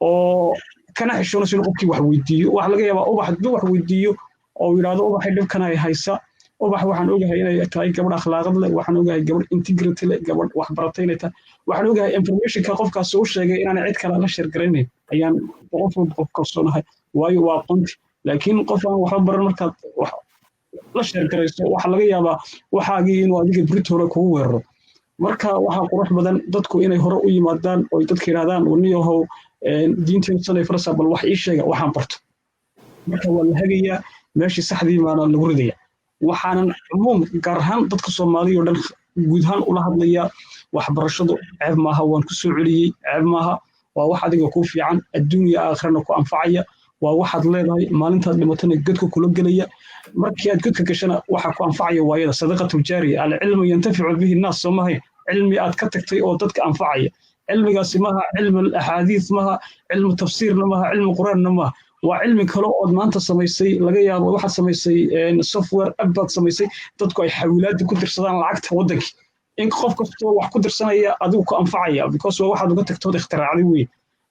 oo kana xishoonayso inuu qofkii wax weydiiyo. Waxa laga yaabaa Ubax hadduu wax weydiiyo oo yidhaahdo, "Ubaxay, dhibkan ay haysa." Ubax waxaan ogahay inay tahay gabadh akhlaaqad leh, waxaan ogahay gabadh integrity leh, gabadh wax baratay inay tahay. Waxaan ogahay informationka qofkaasi u sheegay inaanay cid kale la share garaynayn, ayaan 100% kalsoonahay, waayo waa aqoonti. Laakiin qof aan waxba baran markaad wax la share garayso, waxaa laga yaabaa waxaagii inuu adiga berit hore kugu weeraro. Marka waxaa qurux badan dadku inay hore u yimaadaan oy dadka yidhahdaan, "Waniyahow, diinteenu sanay farasa, bal wax ii sheega waxaan barto." Marka waa la hagayaa, meeshii saxdii baana lagu ridaya. Waxaanan cumuum, gaar ahaan dadka Soomaaliya oo dhan, guud ahaan ula hadlayaa: waxbarashadu ceeb maaha. Waan ku soo celiyey, ceeb maaha. Waa wax adiga kuu fiican, adduunya aakhirana ku anfacaya. Waa waxaad leedahay, maalintaad dhimatana godka kula gelaya. Markii aad godka gashana waxa ku anfacaya waayada sadaqatu jaariya, alcilmu yantaficu bihi nnaas, soo mahay? Cilmi aad ka tagtay oo dadka anfacaya. Cilmigaasi maha cilmi axaadiis, maha cilmi tafsiirna, maha cilmi Qur-aanna, maha. Waa cilmi kale ood maanta samaysay. Laga yaabo waxaad samaysay software app baad samaysay, dadku ay xawilaadi ku dirsadaan lacagta waddankii. In qof kastoo wax ku dirsanaya adigu ku anfacaya, because waa waxaad uga tagtood ikhtiraacday wey.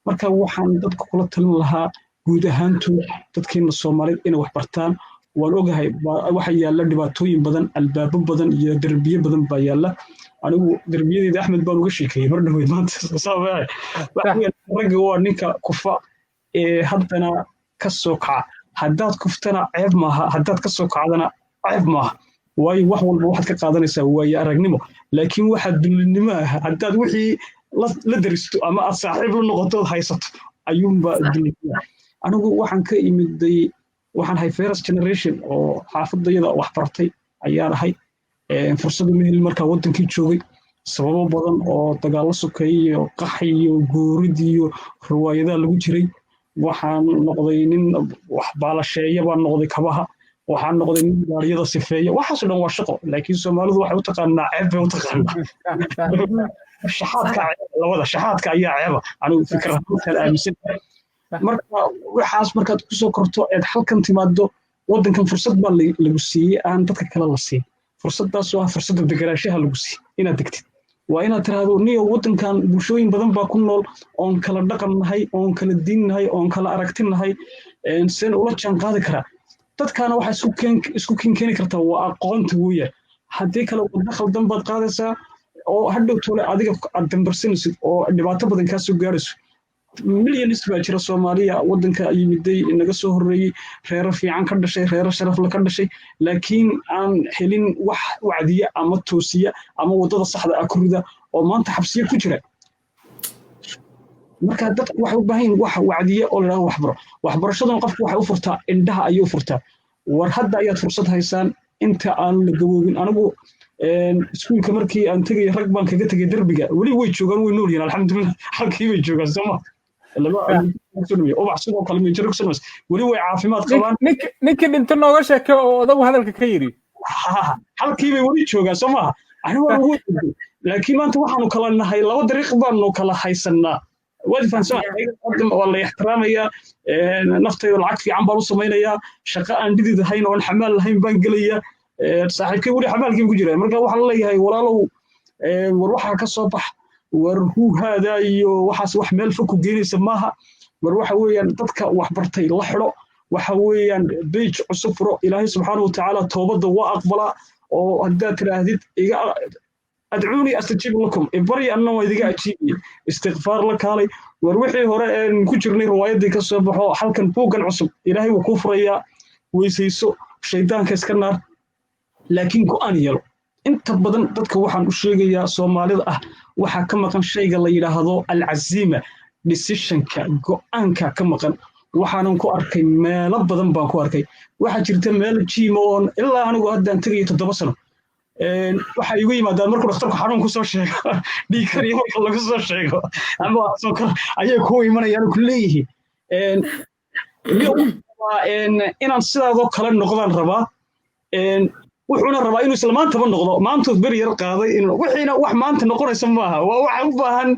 Marka waxaan dadka kula talin lahaa guud ahaantu dadkeena Soomaaliyeed inay wax bartaan. Waan ogahay waxa yaalla dhibaatooyin badan, albaabo badan iyo derbiyo badan baa yaalla. Anigu derbiyadeeda Axmed baan uga sheekeeyey mar dhaweyd maanta. Ragga waa ninka kufa ee haddana ka soo kaca. Haddaad kuftana ceeb maaha, haddaad ka soo kacdana ceeb maaha, waayo wax walba waxaad ka qaadanaysaa waayo aragnimo. Laakiin waxaa dullinimo ah haddaad wixii la daristo ama aad saaxiib la noqotood haysato, ayuunbaa dullinimo. Anigu waxaan ka imiday, waxaan ahay first generation oo xaafadayada wax bartay ayaan ahay. Fursadu ma helin markaa waddankii joogay, sababo badan oo dagaallo sokeeye iyo qax iyo guurid iyo riwaayadaha lagu jiray. Waxaan noqday nin wax baalasheeya baan noqday, kabaha waxaan noqday nin gaariyada sifeeya. Waxaasoo dhan waa shaqo, laakiin Soomaalidu waxay u taqaanaa ceeb bay u taqaanaa. Shaxaadka, labada shaxaadka ayaa ceeba, anigu fikir ahaan aaminsan. Marka waxaas markaad kusoo korto eed halkan timaado, waddankan fursad baa lagu siiyey aan dadka kale la siin. Fursaddaasoo ah fursadda deganaanshaha lagu siiyey inaad degtid. Waa inaad tiraahdo, "Niyo, waddankan bulshooyin badan baa ku nool oon kala dhaqan nahay, oon kala diin nahay, oon kala aragti nahay, seen ula jaan qaadi karaa?" Dadkaana waxaa isku keeni kartaa waa aqoonta weeyaan. Haddii kale waddo khaldan baad qaadaysaa oo hadhow tole adiga aad dambarsanaysid oo dhibaato badan kaa soo gaarayso. Millions baa jira Soomaaliya waddanka yimiday, naga soo horreeyey, reero fiican ka dhashay, reero sharafla ka dhashay, laakiin aan helin wax wacdiya ama toosiya ama waddada saxda ah ku rida, oo maanta xabsiyo ku jira. Marka dadku waxay u baahan yihin wax wacdiye oo la dhahdo waxbaro. Waxbarashaduna qofku waxay u furtaa indhaha ayay u furtaa. War hadda ayaad fursad haysaan inta aan la gaboobin. Anigu iskuulka markii aan tegay, rag baan kaga tegay derbiga, weli way joogaan, way nool yihiin, alxamdulilah, halkii bay joogaan, sooma? Ubax sidoo kale minjaro ku samaysa, weli way caafimaad qabaan. Ninkii dhinto nooga sheeke oo odagu hadalka ka yidhi. Halkii bay weli joogaan, soo maaha? Ani waa ugu, laakiin maanta waxaanu kala nahay laba dariiq baanu kala haysanaa. Waad fahansan, waa la ixtiraamayaa, naftayda lacag fiican baan u samaynayaa, shaqo aan dhidid ahayn oon xamaal lahayn baan gelaya. Saaxiibkay weli xamaalkii ku jira. Marka waxaan leeyahay, walaalow, war waxaa ka soo bax, war huuhaada iyo waxaas wax meel fog ku geenaysa maaha. War waxa weeyaan dadka wax bartay la xidho, waxa weeyaan page cusub furo. Ilaahay subxaanahu watacaala toobadda waa aqbalaa, oo haddaad tidhaahdid iga "Adcuunii astajiib lakum", ibarya anna waa idiga ajiibaya. Istikfaar la kaalay. War wixii hore een ku jirnay riwaayaddii ka soo baxo, halkan buuggan cusub Ilaahay wuu kuu furayaa. Weysayso, shaydaanka iska naar, laakiin go'aan yeelo. Inta badan dadka waxaan u sheegayaa Soomaalida ah, waxaa ka maqan shayga la yidhaahdo alcaziima, decisionka, go'aanka ka maqan. Waxaanan ku arkay meelo badan baan ku arkay. Waxaa jirta meel gym oon ilaa anigu haddaan tegayo 7 sano. Waxaa igu yimaadaan markuu dhakhtarku xanuun ku soo sheego, dhiigkar iyo marka lagu soo sheego ama sonkor, ayay ku imanayaan, ku leeyihiin, "Inaan sidaadoo kale noqdaan rabaa." Wuxuuna rabaa inuu isla maantaba noqdo, maantood beri yar qaaday. In wixiina wax maanta noqonaysa maaha, waa waxa u baahan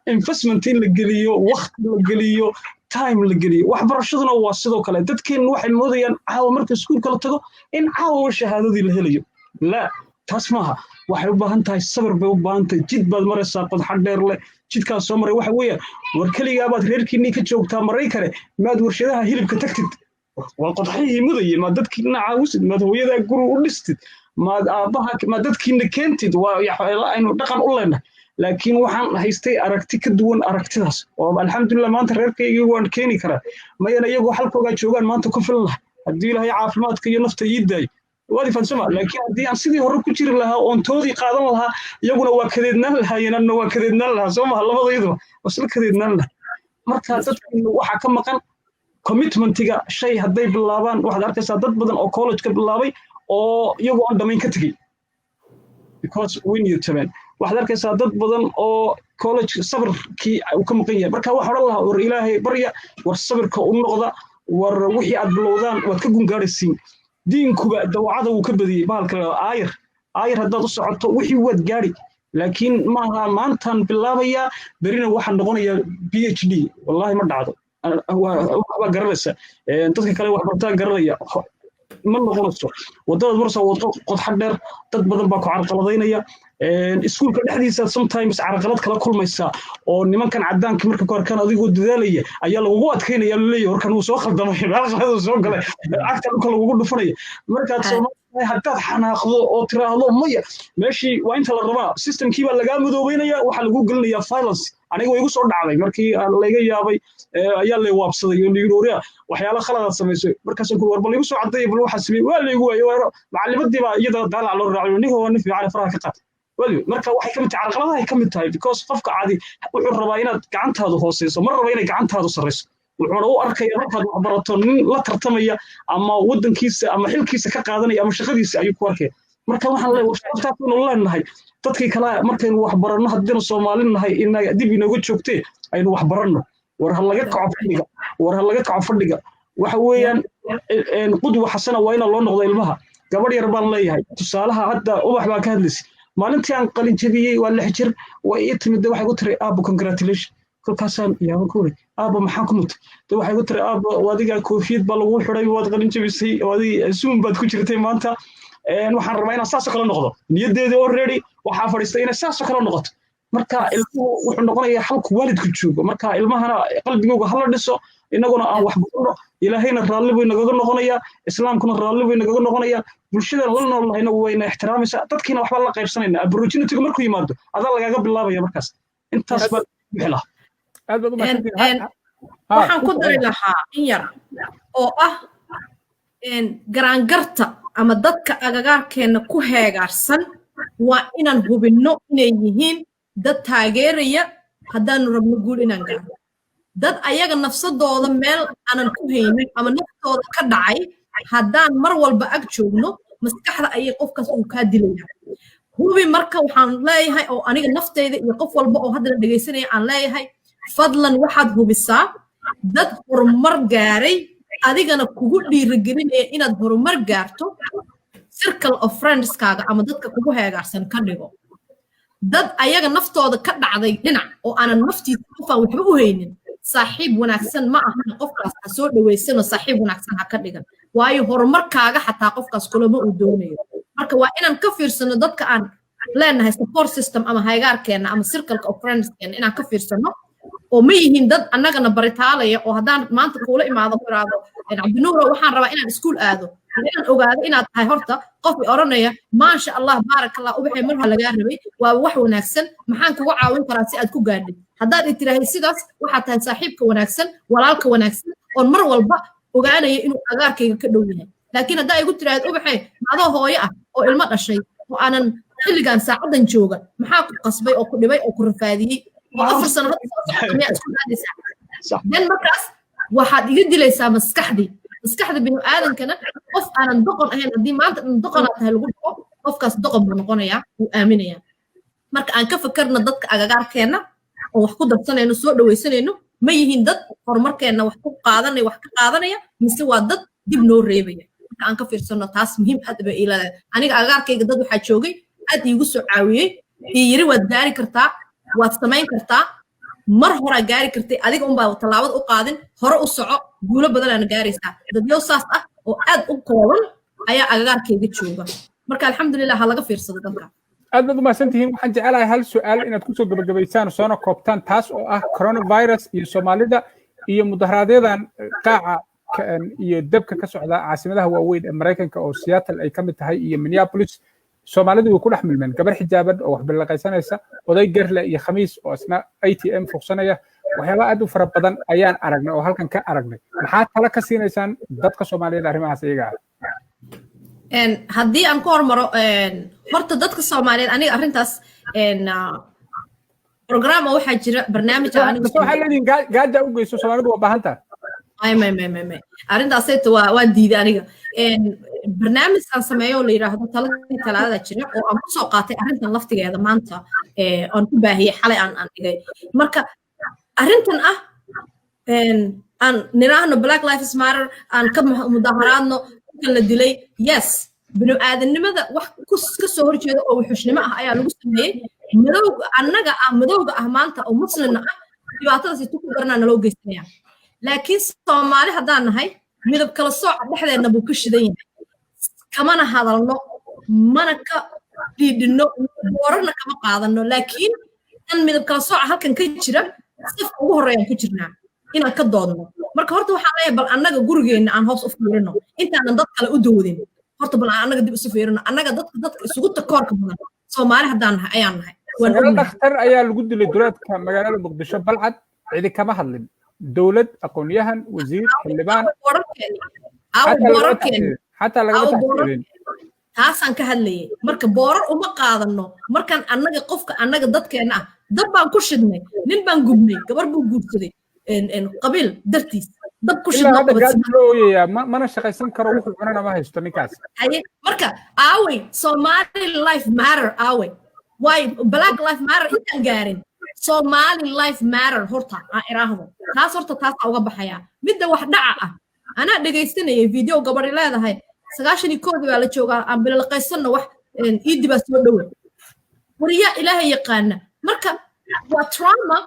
investment in la geliyo, waqti la geliyo, time la geliyo. Waxbarashaduna waa sidoo kale. Dadkeennu waxay moodayaan caawa marka iskuulka la tago in caawa shahaadadii la helayo. La, taas maaha. Waxay u baahan tahay sabir bay u baahan tahay. Jid baad maraysaa qodxa dheer leh. Jidkaas soo maray waxa weeyaan, war keligaa baad reerkiinnii ka joogtaa Maraykane, maad warshadaha hilibka tagtid? Waa qodxihii mudayay. Maad dadkiina caawisid? Maad hooyadaa guri u dhistid? Maad aabbaha, maad dadkiina keentid? Waa aynu dhaqan u leenahay, laakiin waxaan haystay aragti ka duwan aragtidaas, oo alxamdulillah maanta reerkaygii waan keeni karaa. Mayana iyagoo halkoogaa joogaan maanta ku filan lahay, haddii Ilaahay caafimaadka iyo nafta ii daayo. Waad ifansama. Laakiin haddii aan sidii hore ku jiri lahaa oon toodii qaadan lahaa, iyaguna waa kadeednaan lahaayeen, anna waa kadeednaan lahaa. Soo maha? Labadayduba waa isla kadeednaan lahaa. Marka dadkiina waxaa ka maqan commitmentiga. Shay hadday bilaabaan, waxaad arkaysaa dad badan oo college ka bilaabay oo iyagoo aan dhammayn ka tegey, because way niyad jabeen. Waxaad arkaysaa dad badan oo college sabirkii uu ka maqan yahay. Marka waxaan odhan lahaa, war Ilaahay barya, war sabirka u noqda, war wixii aad bilowdaan waad ka gungaadhaysiin. Diinkuba dawacada wuu ka badiyey bahalka aayar aayar. Haddaad u socoto wixii waad gaadhi, laakiin maaha maantaan bilaabayaa, berina waxaan noqonayaa PhD. Wallahi ma dhacdo. Waxbaa garanaysa, dadka kale wax bartaa garanaya, ma noqonayso. Waddadaad maraysaa waddo qodxa dheer, dad badan baa ku carqaladaynaya. Iskuulka dhexdiisa sometimes carqalad kala kulmaysaa, oo nimankan caddaanka marka ku arkaan adigoo dadaalaya ayaa lagugu adkaynaya, laleeyahay, "Warkan wuu soo khaldamay, meel khalad uu soo galay," cagta dhulka lagugu dhufanaya. Markaad Soomaali haddaad xanaaqdo oo tiraahdo "Maya, meeshii waa inta la rabaa," systemkii baa lagaa madoobeynaya, waxaa lagu gelinayaa violence. Aniga way igu soo dhacday markii layga yaabay, ayaa lay waabsaday oo layidhi, "Waryaa, waxyaala khaladaad samaysay." Markaasaan ku, "War bal igu soo caddeeya, bal waxaa sameeyey." Waa laygu waayey. Macallimadii baa iyada daalac loo raacay, "Ninka waa nin fiican, faraha ka qaad." Marka waxay ka mid tahay carqaladahay ka mid tahay, because qofka cadi wuxuu rabaa inaad gacantaadu hooseyso, ma raba inay gacantaadu sarreyso. Wuxuuna u arkaya markaad waxbarato nin la tartamaya ama waddankiisa ama xilkiisa ka qaadanaya ama shaqadiisa ayuu ku arkaya. Marka waxaan leeyahay, sharaftaasaynu leenahay dadkii kale markaynu waxbaranno. Haddiinu Soomaali nahay, ina dib inooga joogtee, aynu waxbaranno. War ha laga kaco fadhiga, war ha laga kaco fadhiga. Waxa weeyaan qudwa xasana waa ina loo noqdo ilmaha. Gabadh yar baan leeyahay, tusaalaha hadda Ubax baa ka hadlaysay. Maalintii aan qalin jabiyey, waa 6 jir, way ii timid, waxay ku tiri, "Aabbo, congratulation." Kolkaasaan yaaba ku uri, "Aabbo, maxaan ku mutay?" De waxay ku tiri, "Aabbo, adiga koofiyad baa lagu xidhay, waad qalin jabisay, adig Zoom baad ku jirtay maanta. Waxaan rabaa inaan saasoo kale noqdo." Niyaddeedii already waxaa fadhiistay inay saasoo kale noqoto. Marka ilmuhu wuxuu noqonayaa halku waalidku joogo. Marka ilmahana qalbigooga hala dhiso, innaguna aan wax barno. Ilaahayna raalli buu inagaga noqonayaa, Islaamkuna raalli buu inagaga noqonayaa, bulshada la nool lahayna wayna ixtiraamaysaa, dadkiina waxbaa la qaybsanayna. Opportunitygu markuu yimaado adaa lagaaga bilaabaya. Markaas intaas baa bixi lahaa. Aad baad u mahadsantihiin. Waxaan ku dari lahaa in yar oo ah garaangarta ama dadka agagaarkeenna ku heegaarsan waa inaan hubinno inay yihiin dad taageeraya haddaanu rabno guul inaan gaarno. Dad ayaga nafsadooda meel aanan ku haynin ama naftooda ka dhacay haddaan mar walba ag joogno, maskaxda ayay qofkaas uu kaa dilaya. Hubi. Marka waxaan leeyahay, oo aniga nafteyda iyo qof walba oo haddana dhegaysanaya aan leeyahay, fadlan waxaad hubisaa dad horumar gaaray, adigana kugu dhiirigelinaya inaad horumar gaarto, circle of friendskaaga ama dadka kugu heegaarsan ka dhigo. Dad ayaga naftooda ka dhacday dhinac oo aanan naftiisa, qofaan waxba u haynin, saaxiib wanaagsan ma ahan. Qofkaas ha soo dhawaysanoo saaxiib wanaagsan ha ka dhigan, waayo horumarkaaga xataa qofkaas kulama uu doonayo. Marka waa inaan ka fiirsano dadka aan leenahay support system ama haygaarkeena ama circleka of friendskeena, inaan ka fiirsano oo ma yihiin dad annagana baritaalaya, oo haddaan maanta kuula imaado ku iraado, "Cabdinuuro, waxaan rabaa inaan iskuul aado," inaan ogaado inaad tahay horta qof i odhanaya, "Maasha Allah, baarak Allah, ubaxay, mar lagaa rabay, waa wax wanaagsan, maxaan kuga caawin karaa si aad ku gaadhid?" Haddaad i tiraahay sidaas, waxaad tahay saaxiibka wanaagsan, walaalka wanaagsan oon mar walba ogaanaya inuu agaarkayga ka dhow yahay. Laakiin haddaa igu tiraahid, "Ubaxay, adoo hooyo ah oo ilmo dhashay oo aanan xilligan saacadan jooga, maxaa ku qasbay oo ku dhibay oo ku rafaadiyey oo 4 sano hadda soo socota miyaa isku aadaysaa?" Dan markaas waxaad iga dilaysaa maskaxdii. Maskaxda binu aadankana qof aanan doqon ahayn, haddii maanta dhan "doqonaad tahay" lagu dhaqo, qofkaas doqon buu noqonayaa, wuu aaminayaa. Marka aan ka fakarno dadka agagaarkeenna oo wax ku darsanayno, soo dhawaysanayno, ma yihiin dad horumarkeenna wax ku qaadanaya, wax ka qaadanaya, mise waa dad dib noo reebaya? Marka aan ka fiirsano taas, muhiim aad bay iileedahay. Aniga agagaarkayga dad waxaa joogay aad iigu soo caawiyey, ii yiri, "Waad gaari kartaa, waad samayn kartaa, mar horaa gaari kartay, adiga unbaa tallaabada u qaadin, hore u soco, guulo badanaana gaaraysaa." Dadyow saas ah oo aad u kooban ayaa agagaarkayga jooga. Marka alxamdulilah, ha laga fiirsado dadka. Aad baad umahadsan tihiin. Waxaan jecelahay hal su-aal inaad kusoo gebagabaysaan, soona koobtaan, taas oo ah coronavirus iyo Soomaalida iyo mudaharaadyadaan qaaca iyo dabka ka socda caasimadaha waaweyn ee Maraykanka, oo Seattle ay ka mid tahay iyo Minneapolis. Soomaalidu way ku dhex milmeen, gabar xijaaban oo wax bilaqaysanaysa, oday gerle iyo khamiis oo isna ATM fuqsanaya, waxyaaba aad u fara badan ayaan aragnay oo halkan ka aragnay. Maxaa talo ka siinaysaan dadka Soomaaliyeed arrimahaas iyaga ah? Haddii aan ku hormaro horta dadka Soomaaliyeed, aniga arrintaas program oo waxaa jira barnaamij. Waxaa leedihin gaaja u geyso, Soomaalidu waa baahan tahay. May, may, may, may, may, arrintaasayta waa diiday. Aniga barnaamij aan sameeyo oo la yidhaahdo Taladii Talaadada jira, oo aan kusoo qaatay arrintan laftigeeda maanta, aan ku baahiyey xalay, aan dhigay. Marka arrintan ah aan niraahno "Black Lives Matter", aan ka mudaharaadno kan la dilay, yes, binu aadamnimada wax ka soo horjeeda oo wuxushnimo ah ayaa lagu sameeyey. Madowga annaga ah, madowga ah maanta oo muslimna ah, dhibaatadaas itu ku garanaa naloo geysanaya. Laakiin Soomaali haddaan nahay, midab kala sooca dhexdeenna buu ka shidan yahay. Kamana hadalno, mana ka dhiidhinno, boorarna kama qaadanno. Laakiin tan midab kala sooca halkan ka jira, safka ugu horreeyaan ku jirnaa inaan ka doodno. Marka horta waxaan leeyahay, bal annaga gurigeenna aan hoos u fiirino intaanan dad kale u doodin. Horta bal aan annaga dib isu fiirino. Annaga dadka isugu takoorka badan Soomaali haddaan nahay ayaan nahay. Sagaal dhakhtar ayaa lagu dilay duleedka magaalada Muqdisho, Balcad. Cidi kama hadlin, dowlad, aqoon-yahan, wasiir, xildhibaan, xataa lagama taxsiilin. Taasaan ka hadlayay. Marka boorar uma qaadano markaan annaga qofka annaga dadkeenna ah dab baan ku shidnay, nin baan gubnay, gabar buu guursaday, qabiil dartiis dab ku shidnay. Loo ooyayaa, mana shaqaysan karo, wuxuu cunana ma haysto ninkaas. Haye, marka aaway Somali Life Matter? Aaway why Black Life Matter intaan gaarin Somali Life Matter? Horta aan iraahdo taas, horta taasaa uga baxayaa. Midda wax dhaca ah, anaa dhegaystanayay video gabadhi leedahay, 91-dii baa la joogaa, aan bililaqaysanno, wax iidi baa soo dhowe, wariyaa Ilaahay yaqaana. Marka waa trauma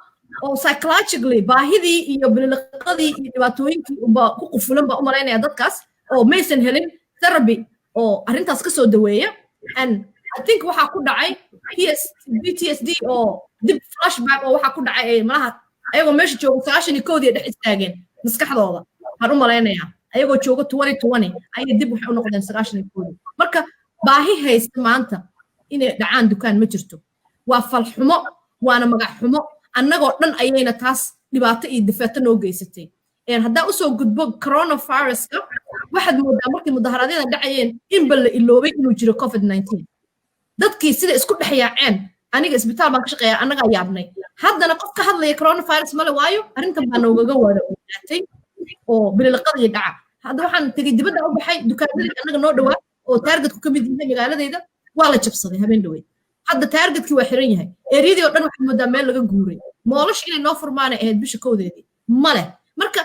oo psychologically baahidii iyo bililiqadii iyo dhibaatooyinkii unba ku qufulan baa u malaynaya dadkaas, oo maysan helin therapy oo arrintaas ka soo daweeya. And I think waxaa ku dhacay PTSD oo dib flashback oo waxaa ku dhacay malaha ayagoo meesha jooga 91-dii ay dhex istaageen maskaxdooda, waxaan u malaynayaa ayagoo jooga 2020 ayay dib waxay u noqdeen 91-dii. Marka baahi haysta maanta inay dhacaan dukaan ma jirto. Waa falxumo, waana magac xumo, annagoo dhan ayayna taas dhibaato iyo difaato noo geysatay. Haddaa usoo gudbo coronaviruska, waxaad moodaa markii mudaharaadyada dhacayeen inba la iloobay inuu jiro COVID-19. Dadkii sida isku dhex yaaceen, aniga isbitaal baan ka shaqeeya, annagaa yaabnay. Haddana qof ka hadlaya coronavirus male, waayo arrintan baa noogaga wada weynaatay oo bililiqadii dhaca. Hadda waxaan tegey dibadda u baxay, dukaanadii annaga noo dhowaa oo Targetku ka mid yahay magaaladayda waa la jabsaday habeen dhaweyd. Hadda Targetkii waa xiran yahay, eryadii oo dhan waxaad moodaa meel laga guuray. Mallasha inay noo furmaanay ahayd bisha 1-deedii, male. Marka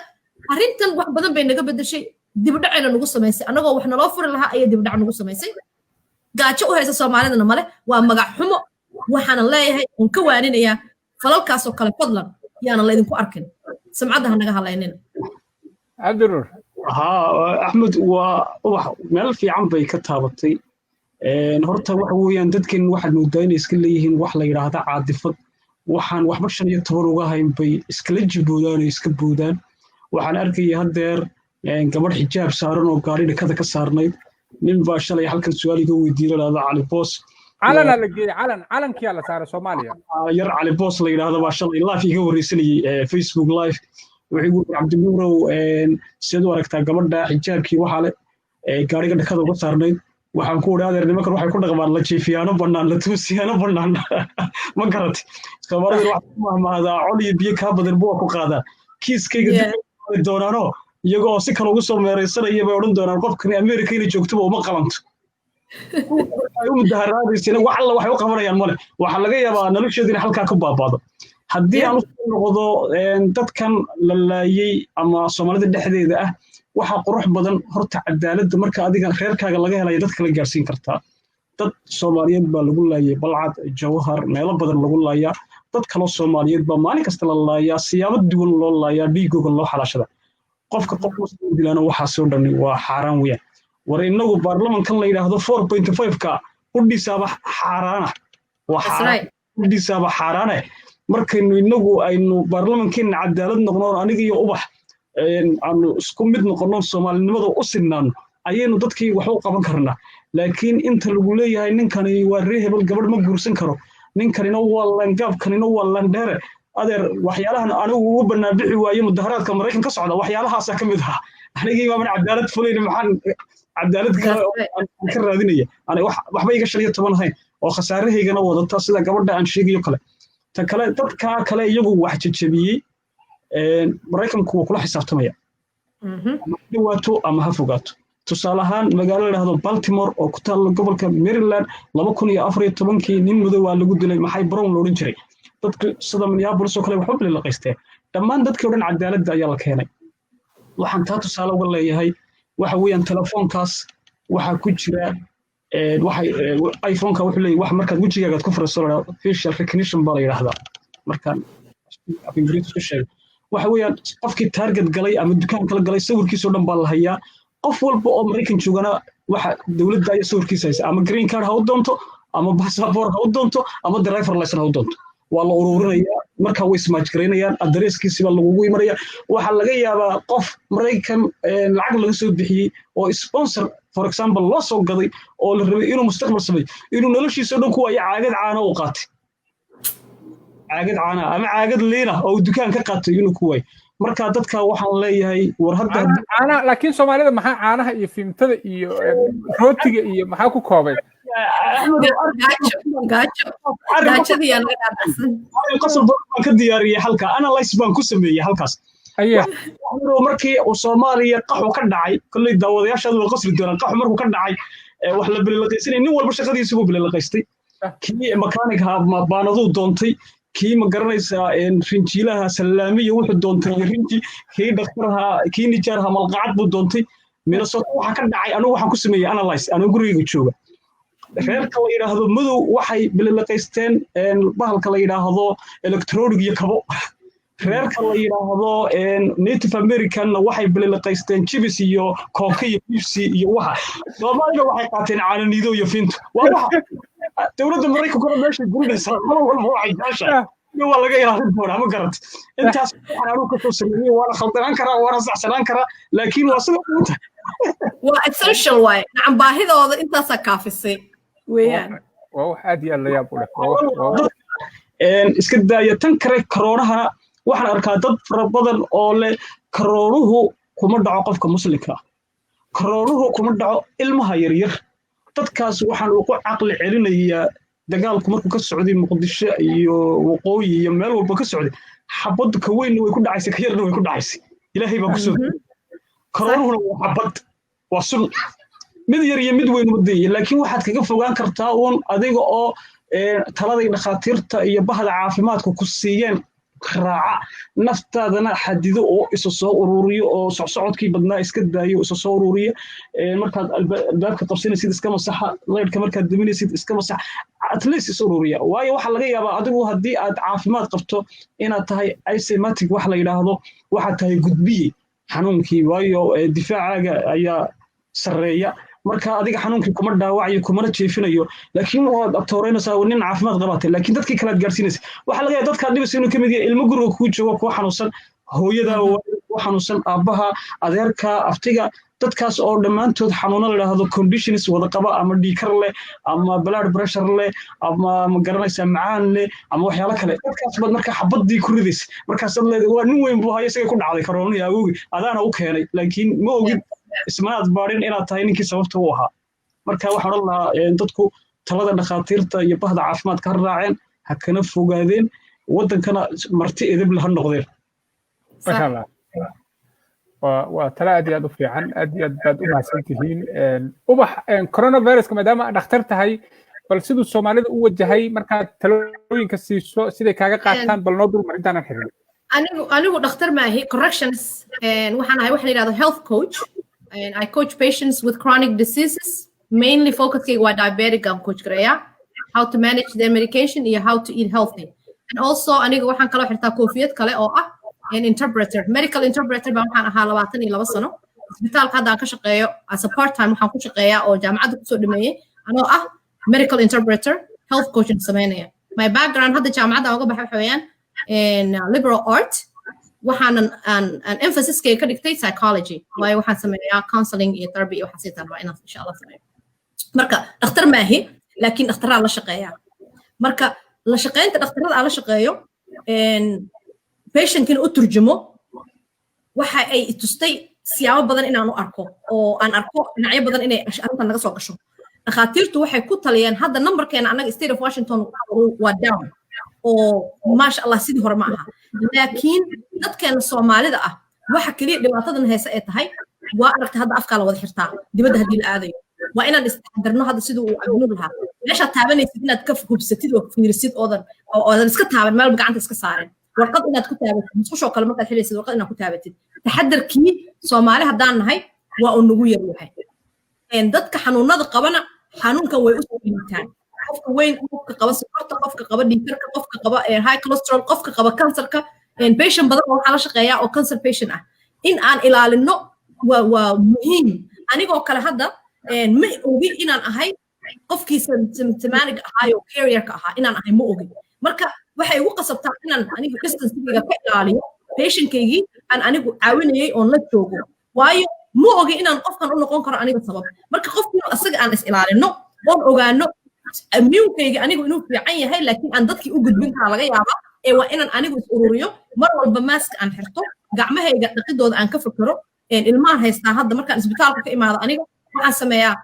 arrintan wax badan bay naga bedeshay, dibudhacayna nagu samaysay. Annagoo wax naloo furi lahaa ayay dibudhac nagu samaysay. Gaajo u haysa Soomaalidana male, waa magac xumo. Waxaana leeyahay oon ka waaninayaa falalkaasoo kale, fadlan yaanan laydinku arkin, samcadda ha naga halaynina. Cabdinuur. Haa Axmed, waa Ubax, meel fiican bay ka taabatay. Horta waxa weeyaan, dadkan waxaad moodaa inay iska leeyihiin wax la yidhaahda caadifad. Waxaan waxba 15 uga hayn bay iskala jiboodaan oo iska boodaan. Waxaan arkaya haddeer gabadh xijaab saaran oo gaari dhakada ka saarnayd. Nin baa shalay halkan su-aal iga weydiiyey, la Cali Boos. Calanaa la geeyey, calan, calankiyaa la saaray Soomaaliya. Yar Cali Boos la yidhaahdo baa shalay live iga wareysanayey, Facebook live. Wuxuu igu yiri, "Cabdinuurow, sideed u aragtaa gabadha xijaabkii waxaa le gaariga dhakada uga saarnayd?" Waxaan ku idhi, "Adeer, nimankan waxay ku dhaqmaan la jiifiyaano bannaan, la tuusiyaano bannaan." Ma garatay? Soomaalida waxay ku mahmahdaa, "Col iyo biyo kaa badan buwa ku qaadaa." Kiiskayga dib doonaanoo iyaga oo si kale ugu soo meeraysanaya bay odhan doonaan, "Qofkani Amerika inay joogtoba uma qalanto." Ay u mudaharaadaysana wax alla waxay u qabanayaan male. Waxaa laga yaabaa nolosheedu inay halkaa ku baabaado. Haddii aan usoo noqdo dadkan la laayey ama Soomaalida dhexdeeda ah, waxaa qurux badan horta cadaaladda marka adiga reerkaaga laga helaya dadka la gaarsiin kartaa. Dad Soomaaliyeed baa lagu laayay Balcad, Jawhar, meelo badan lagu laayaa. Dad kaloo Soomaaliyeed baa maalin kasta la laayaa, siyaabo duwan loo laayaa, dhiigooga loo xalaashada. Qofka qof Muslim dilaana, waxaasoo dhani waa xaaraan weeyaan. War innagu baarlamankan la yidhaahdo 4.5-ka qudhiisaaba xaaraana, waa xaaraan, qudhiisaaba xaaraane. Markaynu innagu aynu baarlamankeenna cadaalad noqno, aniga iyo Ubax aanu isku mid noqonno, Soomaalinimada u sinnaano, ayaynu dadkii wax u qaban karnaa. Laakiin inta lagu leeyahay ninkani waa ree hebel, gabadh ma guursan karo, ninkanina waa langaab, kanina waa landheere, adeer, waxyaalahan anigu ugu banaanbixi waaye mudaharaadka Maraykan ka socda waxyaalahaasaa ka mid ahaa. Anigii baaban cadaalad fulayn, maxaan cadaalad kale ka raadinaya? Waxba iga 15 ahayn oo khasaarahaygana wadata, sida gabadha aan sheegayo kale. Ta kale, dadkaa kale iyagu wax jajabiyey, Maraykanku wuu kula xisaabtamaya, ama ha dhawaato ama ha fogaato. Tusaale ahaan, magaalo la dhahdo Baltimore oo ku taalla gobolka Maryland, 2014-kii nin madow waa lagu dilay, maxay, Brown la odhan jiray. Dadku sida Minneapolis oo kale waxba bililiqaysteen. Dhammaan dadkii o dhan cadaaladda ayaa la keenay. Waxaan taa tusaale uga leeyahay waxa weeyaan, telefoonkaas waxaa ku jira waxay iPhoneka wuxuu leeyahay wax markaad wejigaagaad ku furiso la facial recognition baa la yidhaahdaa markaan af Ingiriis ku sheego. Waxa weeyaan, qofkii target galay ama dukaan kala galay, sawirkiisoo dhan baa la hayaa. Qof walba oo Maraykan joogana waxa dowladda ayaa sawirkiisa haysa, ama green card ha u doonto, ama passport ha u doonto, ama driver license ha u doonto, waa la ururinayaa. Marka way ismaajgaraynayaan, addresskiisi baa lagugu imanaya. Waxaa laga yaabaa qof Maraykan lacag laga soo bixiyey oo sponsor, for example, loo soo gaday oo la rabay inuu mustaqbal sameeyo, inuu noloshiisa o dhan ku waayo caagad caana uu qaatay, caagad caana ama caagad liina oo uu dukaan ka qaatay inuu ku waayo. Marka dadka waxaan leeyahay, war hadda Caanaha, laakiin Soomaalida maxaa caanaha iyo fiimtada iyo rootiga iyo maxaa ku koobay? Qosol baan ka diyaariyey halka, analyze baan ku sameeyey halkaas. Markii uu Soomaaliya qaxu ka dhacay, kolley daawadayaashaadu waa qosli doonaan, qaxu markuu ka dhacay, wax la bililiqaysanay, nin walba shaqadiisu buu bililiqaystay. Kii makaanig ha baanaduu doontay, kii, ma garanaysaa, rinjiilaha sallaamiya wuxuu doontay rinji, kii dhakhtarha, kii nijaarha malqacad buu doontay. Minnesota waxa ka dhacay, anigu waxaan ku sameeyey analyze anigu gurigayga jooga. Reerka la yidhaahdo madow waxay bililiqaysteen bahalka la yidhaahdo electronic iyo kabo. Reerka la yidhaahdo Native Americanna waxay bililiqaysteen chips iyo Coke iyo Pepsi iyo waxa. Soomaalida waxay qaateen caananiido iyo finto. Waa waxa dowladda Maraykankuna meeshay gurinaysaa, qolo walba waxay jeceshahay waa laga ilaalin doonaa. Ma garat? Intaas waxaan anigu kasoo sameeyey, waana khaldanaan karaa, waana saxsanaan karaa, laakiin waa sida ugu tahay. Waa essential waaye, nacam, baahidooda intaasaa kaafisay weeyaan. Waa wax aad iyo aad la yaab u leh. Iska daaya tan kale, karoonahana waxaan arkaa dad fara badan oo leh karoonuhu kuma dhaco qofka Muslimka ah, karoonuhu kuma dhaco ilmaha yaryar. Dadkaas waxaan ugu caqli celinayaa, dagaalku markuu ka socday Muqdisho iyo waqooyi iyo meel walba ka socday, xabaddu ka weynna way ku dhacaysay, ka yarna way ku dhacaysay. Ilaahay baa kusoo. Karoonuhuna waa xabad, waa sun, mid yar iyo mid weyn uma dayaya. Laakiin waxaad kaga fogaan kartaa uun adiga oo taladay dhakhaatiirta iyo bahda caafimaadka ku siiyeen. Raaca naftaadana, xadido oo isa soo ururiyo, oo socsocodkii badnaa iska daayo, isa soo ururiya. Markaad albaabka qabsanaysid iska masaxa, laydhka markaad daminaysid iska masaxa, at least is ururiya. Waayo, waxaa laga yaabaa adigu haddii aad caafimaad qabto inaad tahay asymptomatic wax la yidhaahdo, waxaad tahay gudbiye xanuunkii, waayo difaacaaga ayaa sarreeya. Marka adiga xanuunkii kuma dhaawacayo, kumana jeefinayo, laakiin waad abtooreynaysaa, nin caafimaad qabaatay, laakiin dadkii kale aad gaarsiinaysa. Waxaa laga yaaba dadkaad dhibaysa inuu ka mid yahay ilmo guriga kuu joogo kuwa xanuunsan, hooyadaa kuwa xanuunsan, aabbaha, adeerka, abtiga, dadkaas oo dhammaantood xanuuno la yidhaahdo conditions wada qaba, ama dhiikar leh, ama blood pressure leh, ama ma garanaysaa macaan leh, ama waxyaalo kale. Dadkaas baad marka xabaddii ku ridaysa. Markaasaad leedahay, "Waa nin weyn buu hayo, isaga ku dhacday karoonihii awoogi, adaana u keenay," laakiin ma ogid, ismanaad baadhin inaad tahay ninkii sababta u ahaa. Marka waxaan odhan lahaa, dadku talada dhakhaatiirta iyo bahda caafimaadka ha raaceen, ha kana fogaadeen, waddankana marti edeb ha noqdeen. Masha Allah, waa talo aad iyo aad u fiican. Aad iyo aad baad u mahadsan tihiin. Ubax, coronaviruska, maadaama aad dhakhtar tahay, bal siduu Soomaalida u wajahay markaad talooyinka siiso, siday kaaga qaataan, bal noo dulmar intaanan xirin. Anigu dhakhtar maahi. Corrections, waxaan ahay waxa la yidhahdo health coach. I coach patients with chronic diseases. Mainly focuskayga waa diabetic aan coach gareeyaa, how to manage their medication iyo how to eat healthy. And also aniga waxaan kaloo xirtaa koofiyad kale oo ah an interpreter, medical interpreter baan waxaan ahaa 22 sano. Isbitaalka hadda aan ka shaqeeyo as a part time waxaan ku shaqeeyaa oo jaamacadda kusoo dhameeyey anoo ah medical interpreter, health coaching sameynaya. My background hadda jaamacadda aan uga baxay waxa weeyaan liberal art, waxaanan aan emphasiskayga ka dhigtay psychology, waayo waxaan sameeyaa counseling iyo therapy iyo waxaa sii rabaa inaan insha Allah sameeyo. Marka dhakhtar maahi, laakiin dhakhtaraa la shaqeeyaa. Marka la shaqeynta dhakhtarada aan la shaqeeyo, patientkina u turjumo, waxa ay tustay siyaabo badan inaan u arko oo aan arko dhinacyo badan inay arrintan naga soo gasho. Dhakhaatiirtu waxay ku taliyeen, hadda numberkeena annaga State of Washington waa down oo maasha Allah sidii hore ma aha, laakiin dadkeena Soomaalida ah waxa keliya dhibaatadan haysa ay tahay, waa aragtay, hadda afkaa la wada xirtaa dibadda haddii la aadayo. Waa inaan istaxadarno. Hadda sidii uu Cabdinuur lahaa, meeshaad taabanaysid inaad ka hubsatid oo fiirisid, oodan iska taaban meelba, gacanta iska saarin, warqad inaad ku taabatid, musqushoo kale markaad xilaysid warqad inaad ku taabatid. Taxadarkii Soomaali haddaan nahay waa uu nagu yar yahay. Dadka xanuunada qabana xanuunkan way usoo liitaan: qofka weyn, qofka qaba sokorta, qofka qaba dhiigkarka, qofka qaba high cholesterol, qofka qaba kansarka. Patient badan oo waxaa la shaqeeyaa oo cancer patient ah. In aan ilaalino waa muhiim. Anigoo kale hadda ma ogi inaan ahay qofkii symptomatic ahaayo, carrierka ahaa inaan ahay ma ogi. Marka waxay igu qasabtaa inaan anigu distancegayga ka ilaaliyo patientkaygii aan anigu caawinayay oon la joogo, waayo ma ogi inaan qofkan u noqon karo aniga sabab. Marka qofkiinu asaga aan is ilaalino oon ogaano immunekayga anigu inuu fiican yahay, laakiin aan dadkii u gudbin karaa laga yaabaa, ee waa inaan anigu is ururiyo, mar walba mask aan xirto, gacmahayga dhaqidooda aan ka fakero. Ilmahan haystaa hadda, markaan isbitaalka ka imaado aniga waxaan sameeyaa,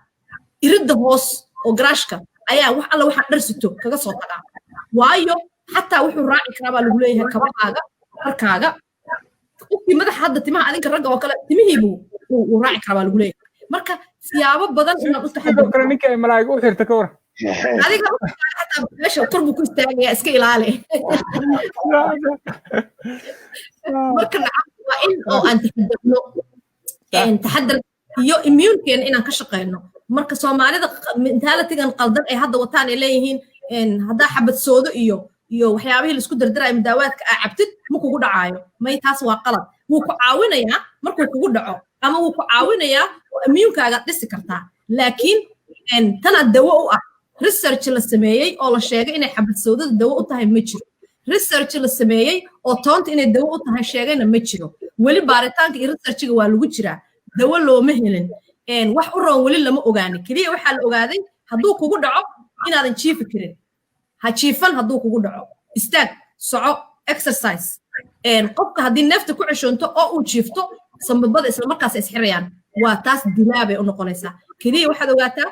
iridda hoos oo garaashka ayaa wax alla waxaan dhar sito kaga soo tagaa, waayo xataa wuxuu raaci karaa baa lagu leeyahay kabahaaga, dharkaaga, qofkii madaxa hadda timaha, adinka ragga oo kale timihiibu uu raaci karaa baa lagu leeyahay. Marka siyaabo badan inaan u Sidoo kale ninka ay malaa'iga u xirta ka war. Adiga xataa meesha kor buu ku istaagaya, iska ilaali. Marka nacam, waa in oo aan taxadarno, taxadar iyo immunekeena inaan ka shaqeyno. Marka Soomaalida mentalitygan qaldan ay hadda wataan ay leeyihiin, haddaa xabad soodo iyo waxyaabihii laisku dardarayo, mudaawaadka aa cabtid, ma kugu dhacaayo. May, taas waa qalad. Wuu ku caawinayaa markuu kugu dhaco, ama wuu ku caawinayaa oo immunekaaga dhisi kartaa, laakiin tanaa dawo u ah. Research la sameeyey oo la sheegay inay xabad soodada dawo u tahay ma jiro. Research la sameeyey oo toonta inay dawo u tahay sheegayna ma jiro. Weli baaritaanka iyo researchiga waa lagu jiraa, dawo looma helin, wax u roon weli lama ogaani. Keliya waxaa la ogaaday hadduu kugu dhaco inaadan jiifi karin. Ha jiifan hadduu kugu dhaco, istaag, soco, exercise. Qofka haddii neefta ku ceshoonto oo uu jiifto, sambabada isla markaas isxirayaan, waa taas dilaa bay u noqonaysaa. Keliya waxaad ogaataa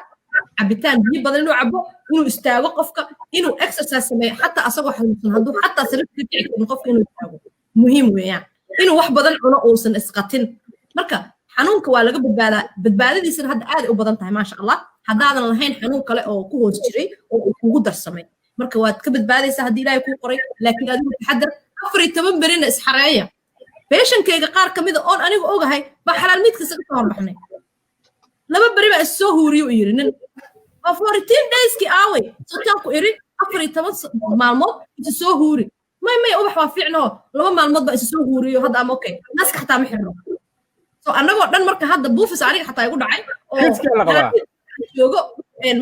cabitaan biyo badan inuu cabo, inuu istaago qofka, inuu exercise sameeyo, xataa asagoo xanuunsan hadduu xataa sariirta ka kici karin, qofka inuu istaago muhiim weeyaan, inuu wax badan cuno, uusan isqatin. Marka xanuunka waa laga badbaadaa, badbaadadiisana hadda aad u badan tahay, maasha Allah, haddaadan lahayn xanuun kale oo ku hoos jiray oo uu kugu darsamay. Marka waad ka badbaadaysaa haddii Ilaahay kuu qoray, laakiin adigu taxadar. 14 berina isxareeya. Patientkayga qaar ka mida oon anigu ogahay baa xalaal midkiisa ka soo horbaxnay. 2 beri baa is soo huuriyo u yidhi nin oo 14 dayskii aaway. Sotaanku iri 14 maalmood isa soo huuri. May, may, Ubax, waa fiicnoo, 2 maalmood baa isa soo huuriyo hadda ama okay, naaska xataa ma xirno. So annagoo dhan marka hadda buufis aniga xataa igu dhacay oo joogo,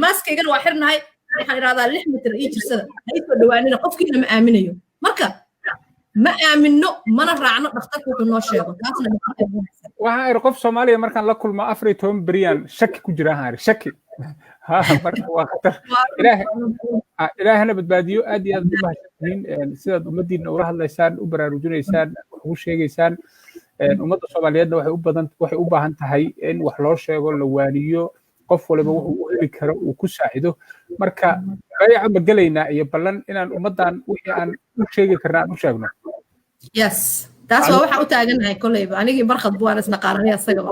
maaskaygana waa xirnahay. Waxaan idhahdaa 6 mitir ii jirsada, ha ii soo dhawaanina, qofkiina ma aaminayo. Marka ma aamino, mana raacno dhakhtarka wuxuu noo sheego, taasna Waxaan iri qof Soomaaliya markaan la kulmo 14 beriyaan shaki ku jira, waxaan iri shaki. Marka waa khatar, Ilaahana badbaadiyo. Aad iyo aad u mahadsantihiin sidaad ummaddiina ula hadlaysaan, u baraarujinaysaan, wax ugu sheegaysaan. Ummadda Soomaaliyeedna waxay u badan waxay u baahan tahay in wax loo sheego, la waaniyo, qof waliba wuxuu u heli karo uu ku saacido. Marka bayaca ma gelaynaa iyo ballan inaan ummaddan wixii aan u sheegi karna aan u sheegno? Yes, taas waa waxaan u taaganahay. Koleyba anigii Barkhad waan isnaqaanay asagaba.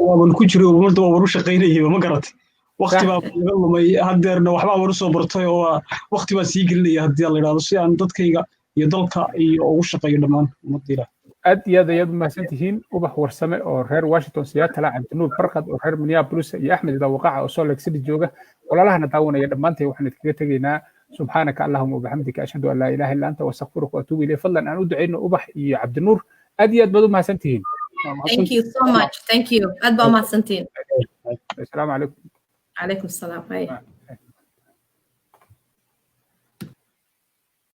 Waaban ku jiray ummadda, waa war u shaqaynayay, ma garatay? Waqti baa laga lumay, haddeerna waxbaa war usoo bartay oo waqti baa sii gelinaya haddii la idhahdo, si aan dadkayga iyo dalka iyo ugu shaqeeyo dhammaan ummadda Ilaah. Aad iyo aad ayaad u mahadsan tihiin, Ubax Warsame oo reer Washington, Seattle, Cabdinuur Barkad oo reer Minneapolis iyo Axmed Idawaqaca oo Salt Lake City jooga. Walaalahana daawanaya dhammaantay waxaan idinkaga tegaynaa subxaanaka allahuma wabixamdika, ashhadu an laa ilaha illa anta, waastaqfiruka waatuubu ilayk. Fadlan aan u ducayno Ubax iyo Cabdinuur. Aad iyo aad baad u mahadsan tihiin. Thank you so much, thank you, aad baa u mahadsantihiin. Asalaamu calaykum. Calaykum asalaam.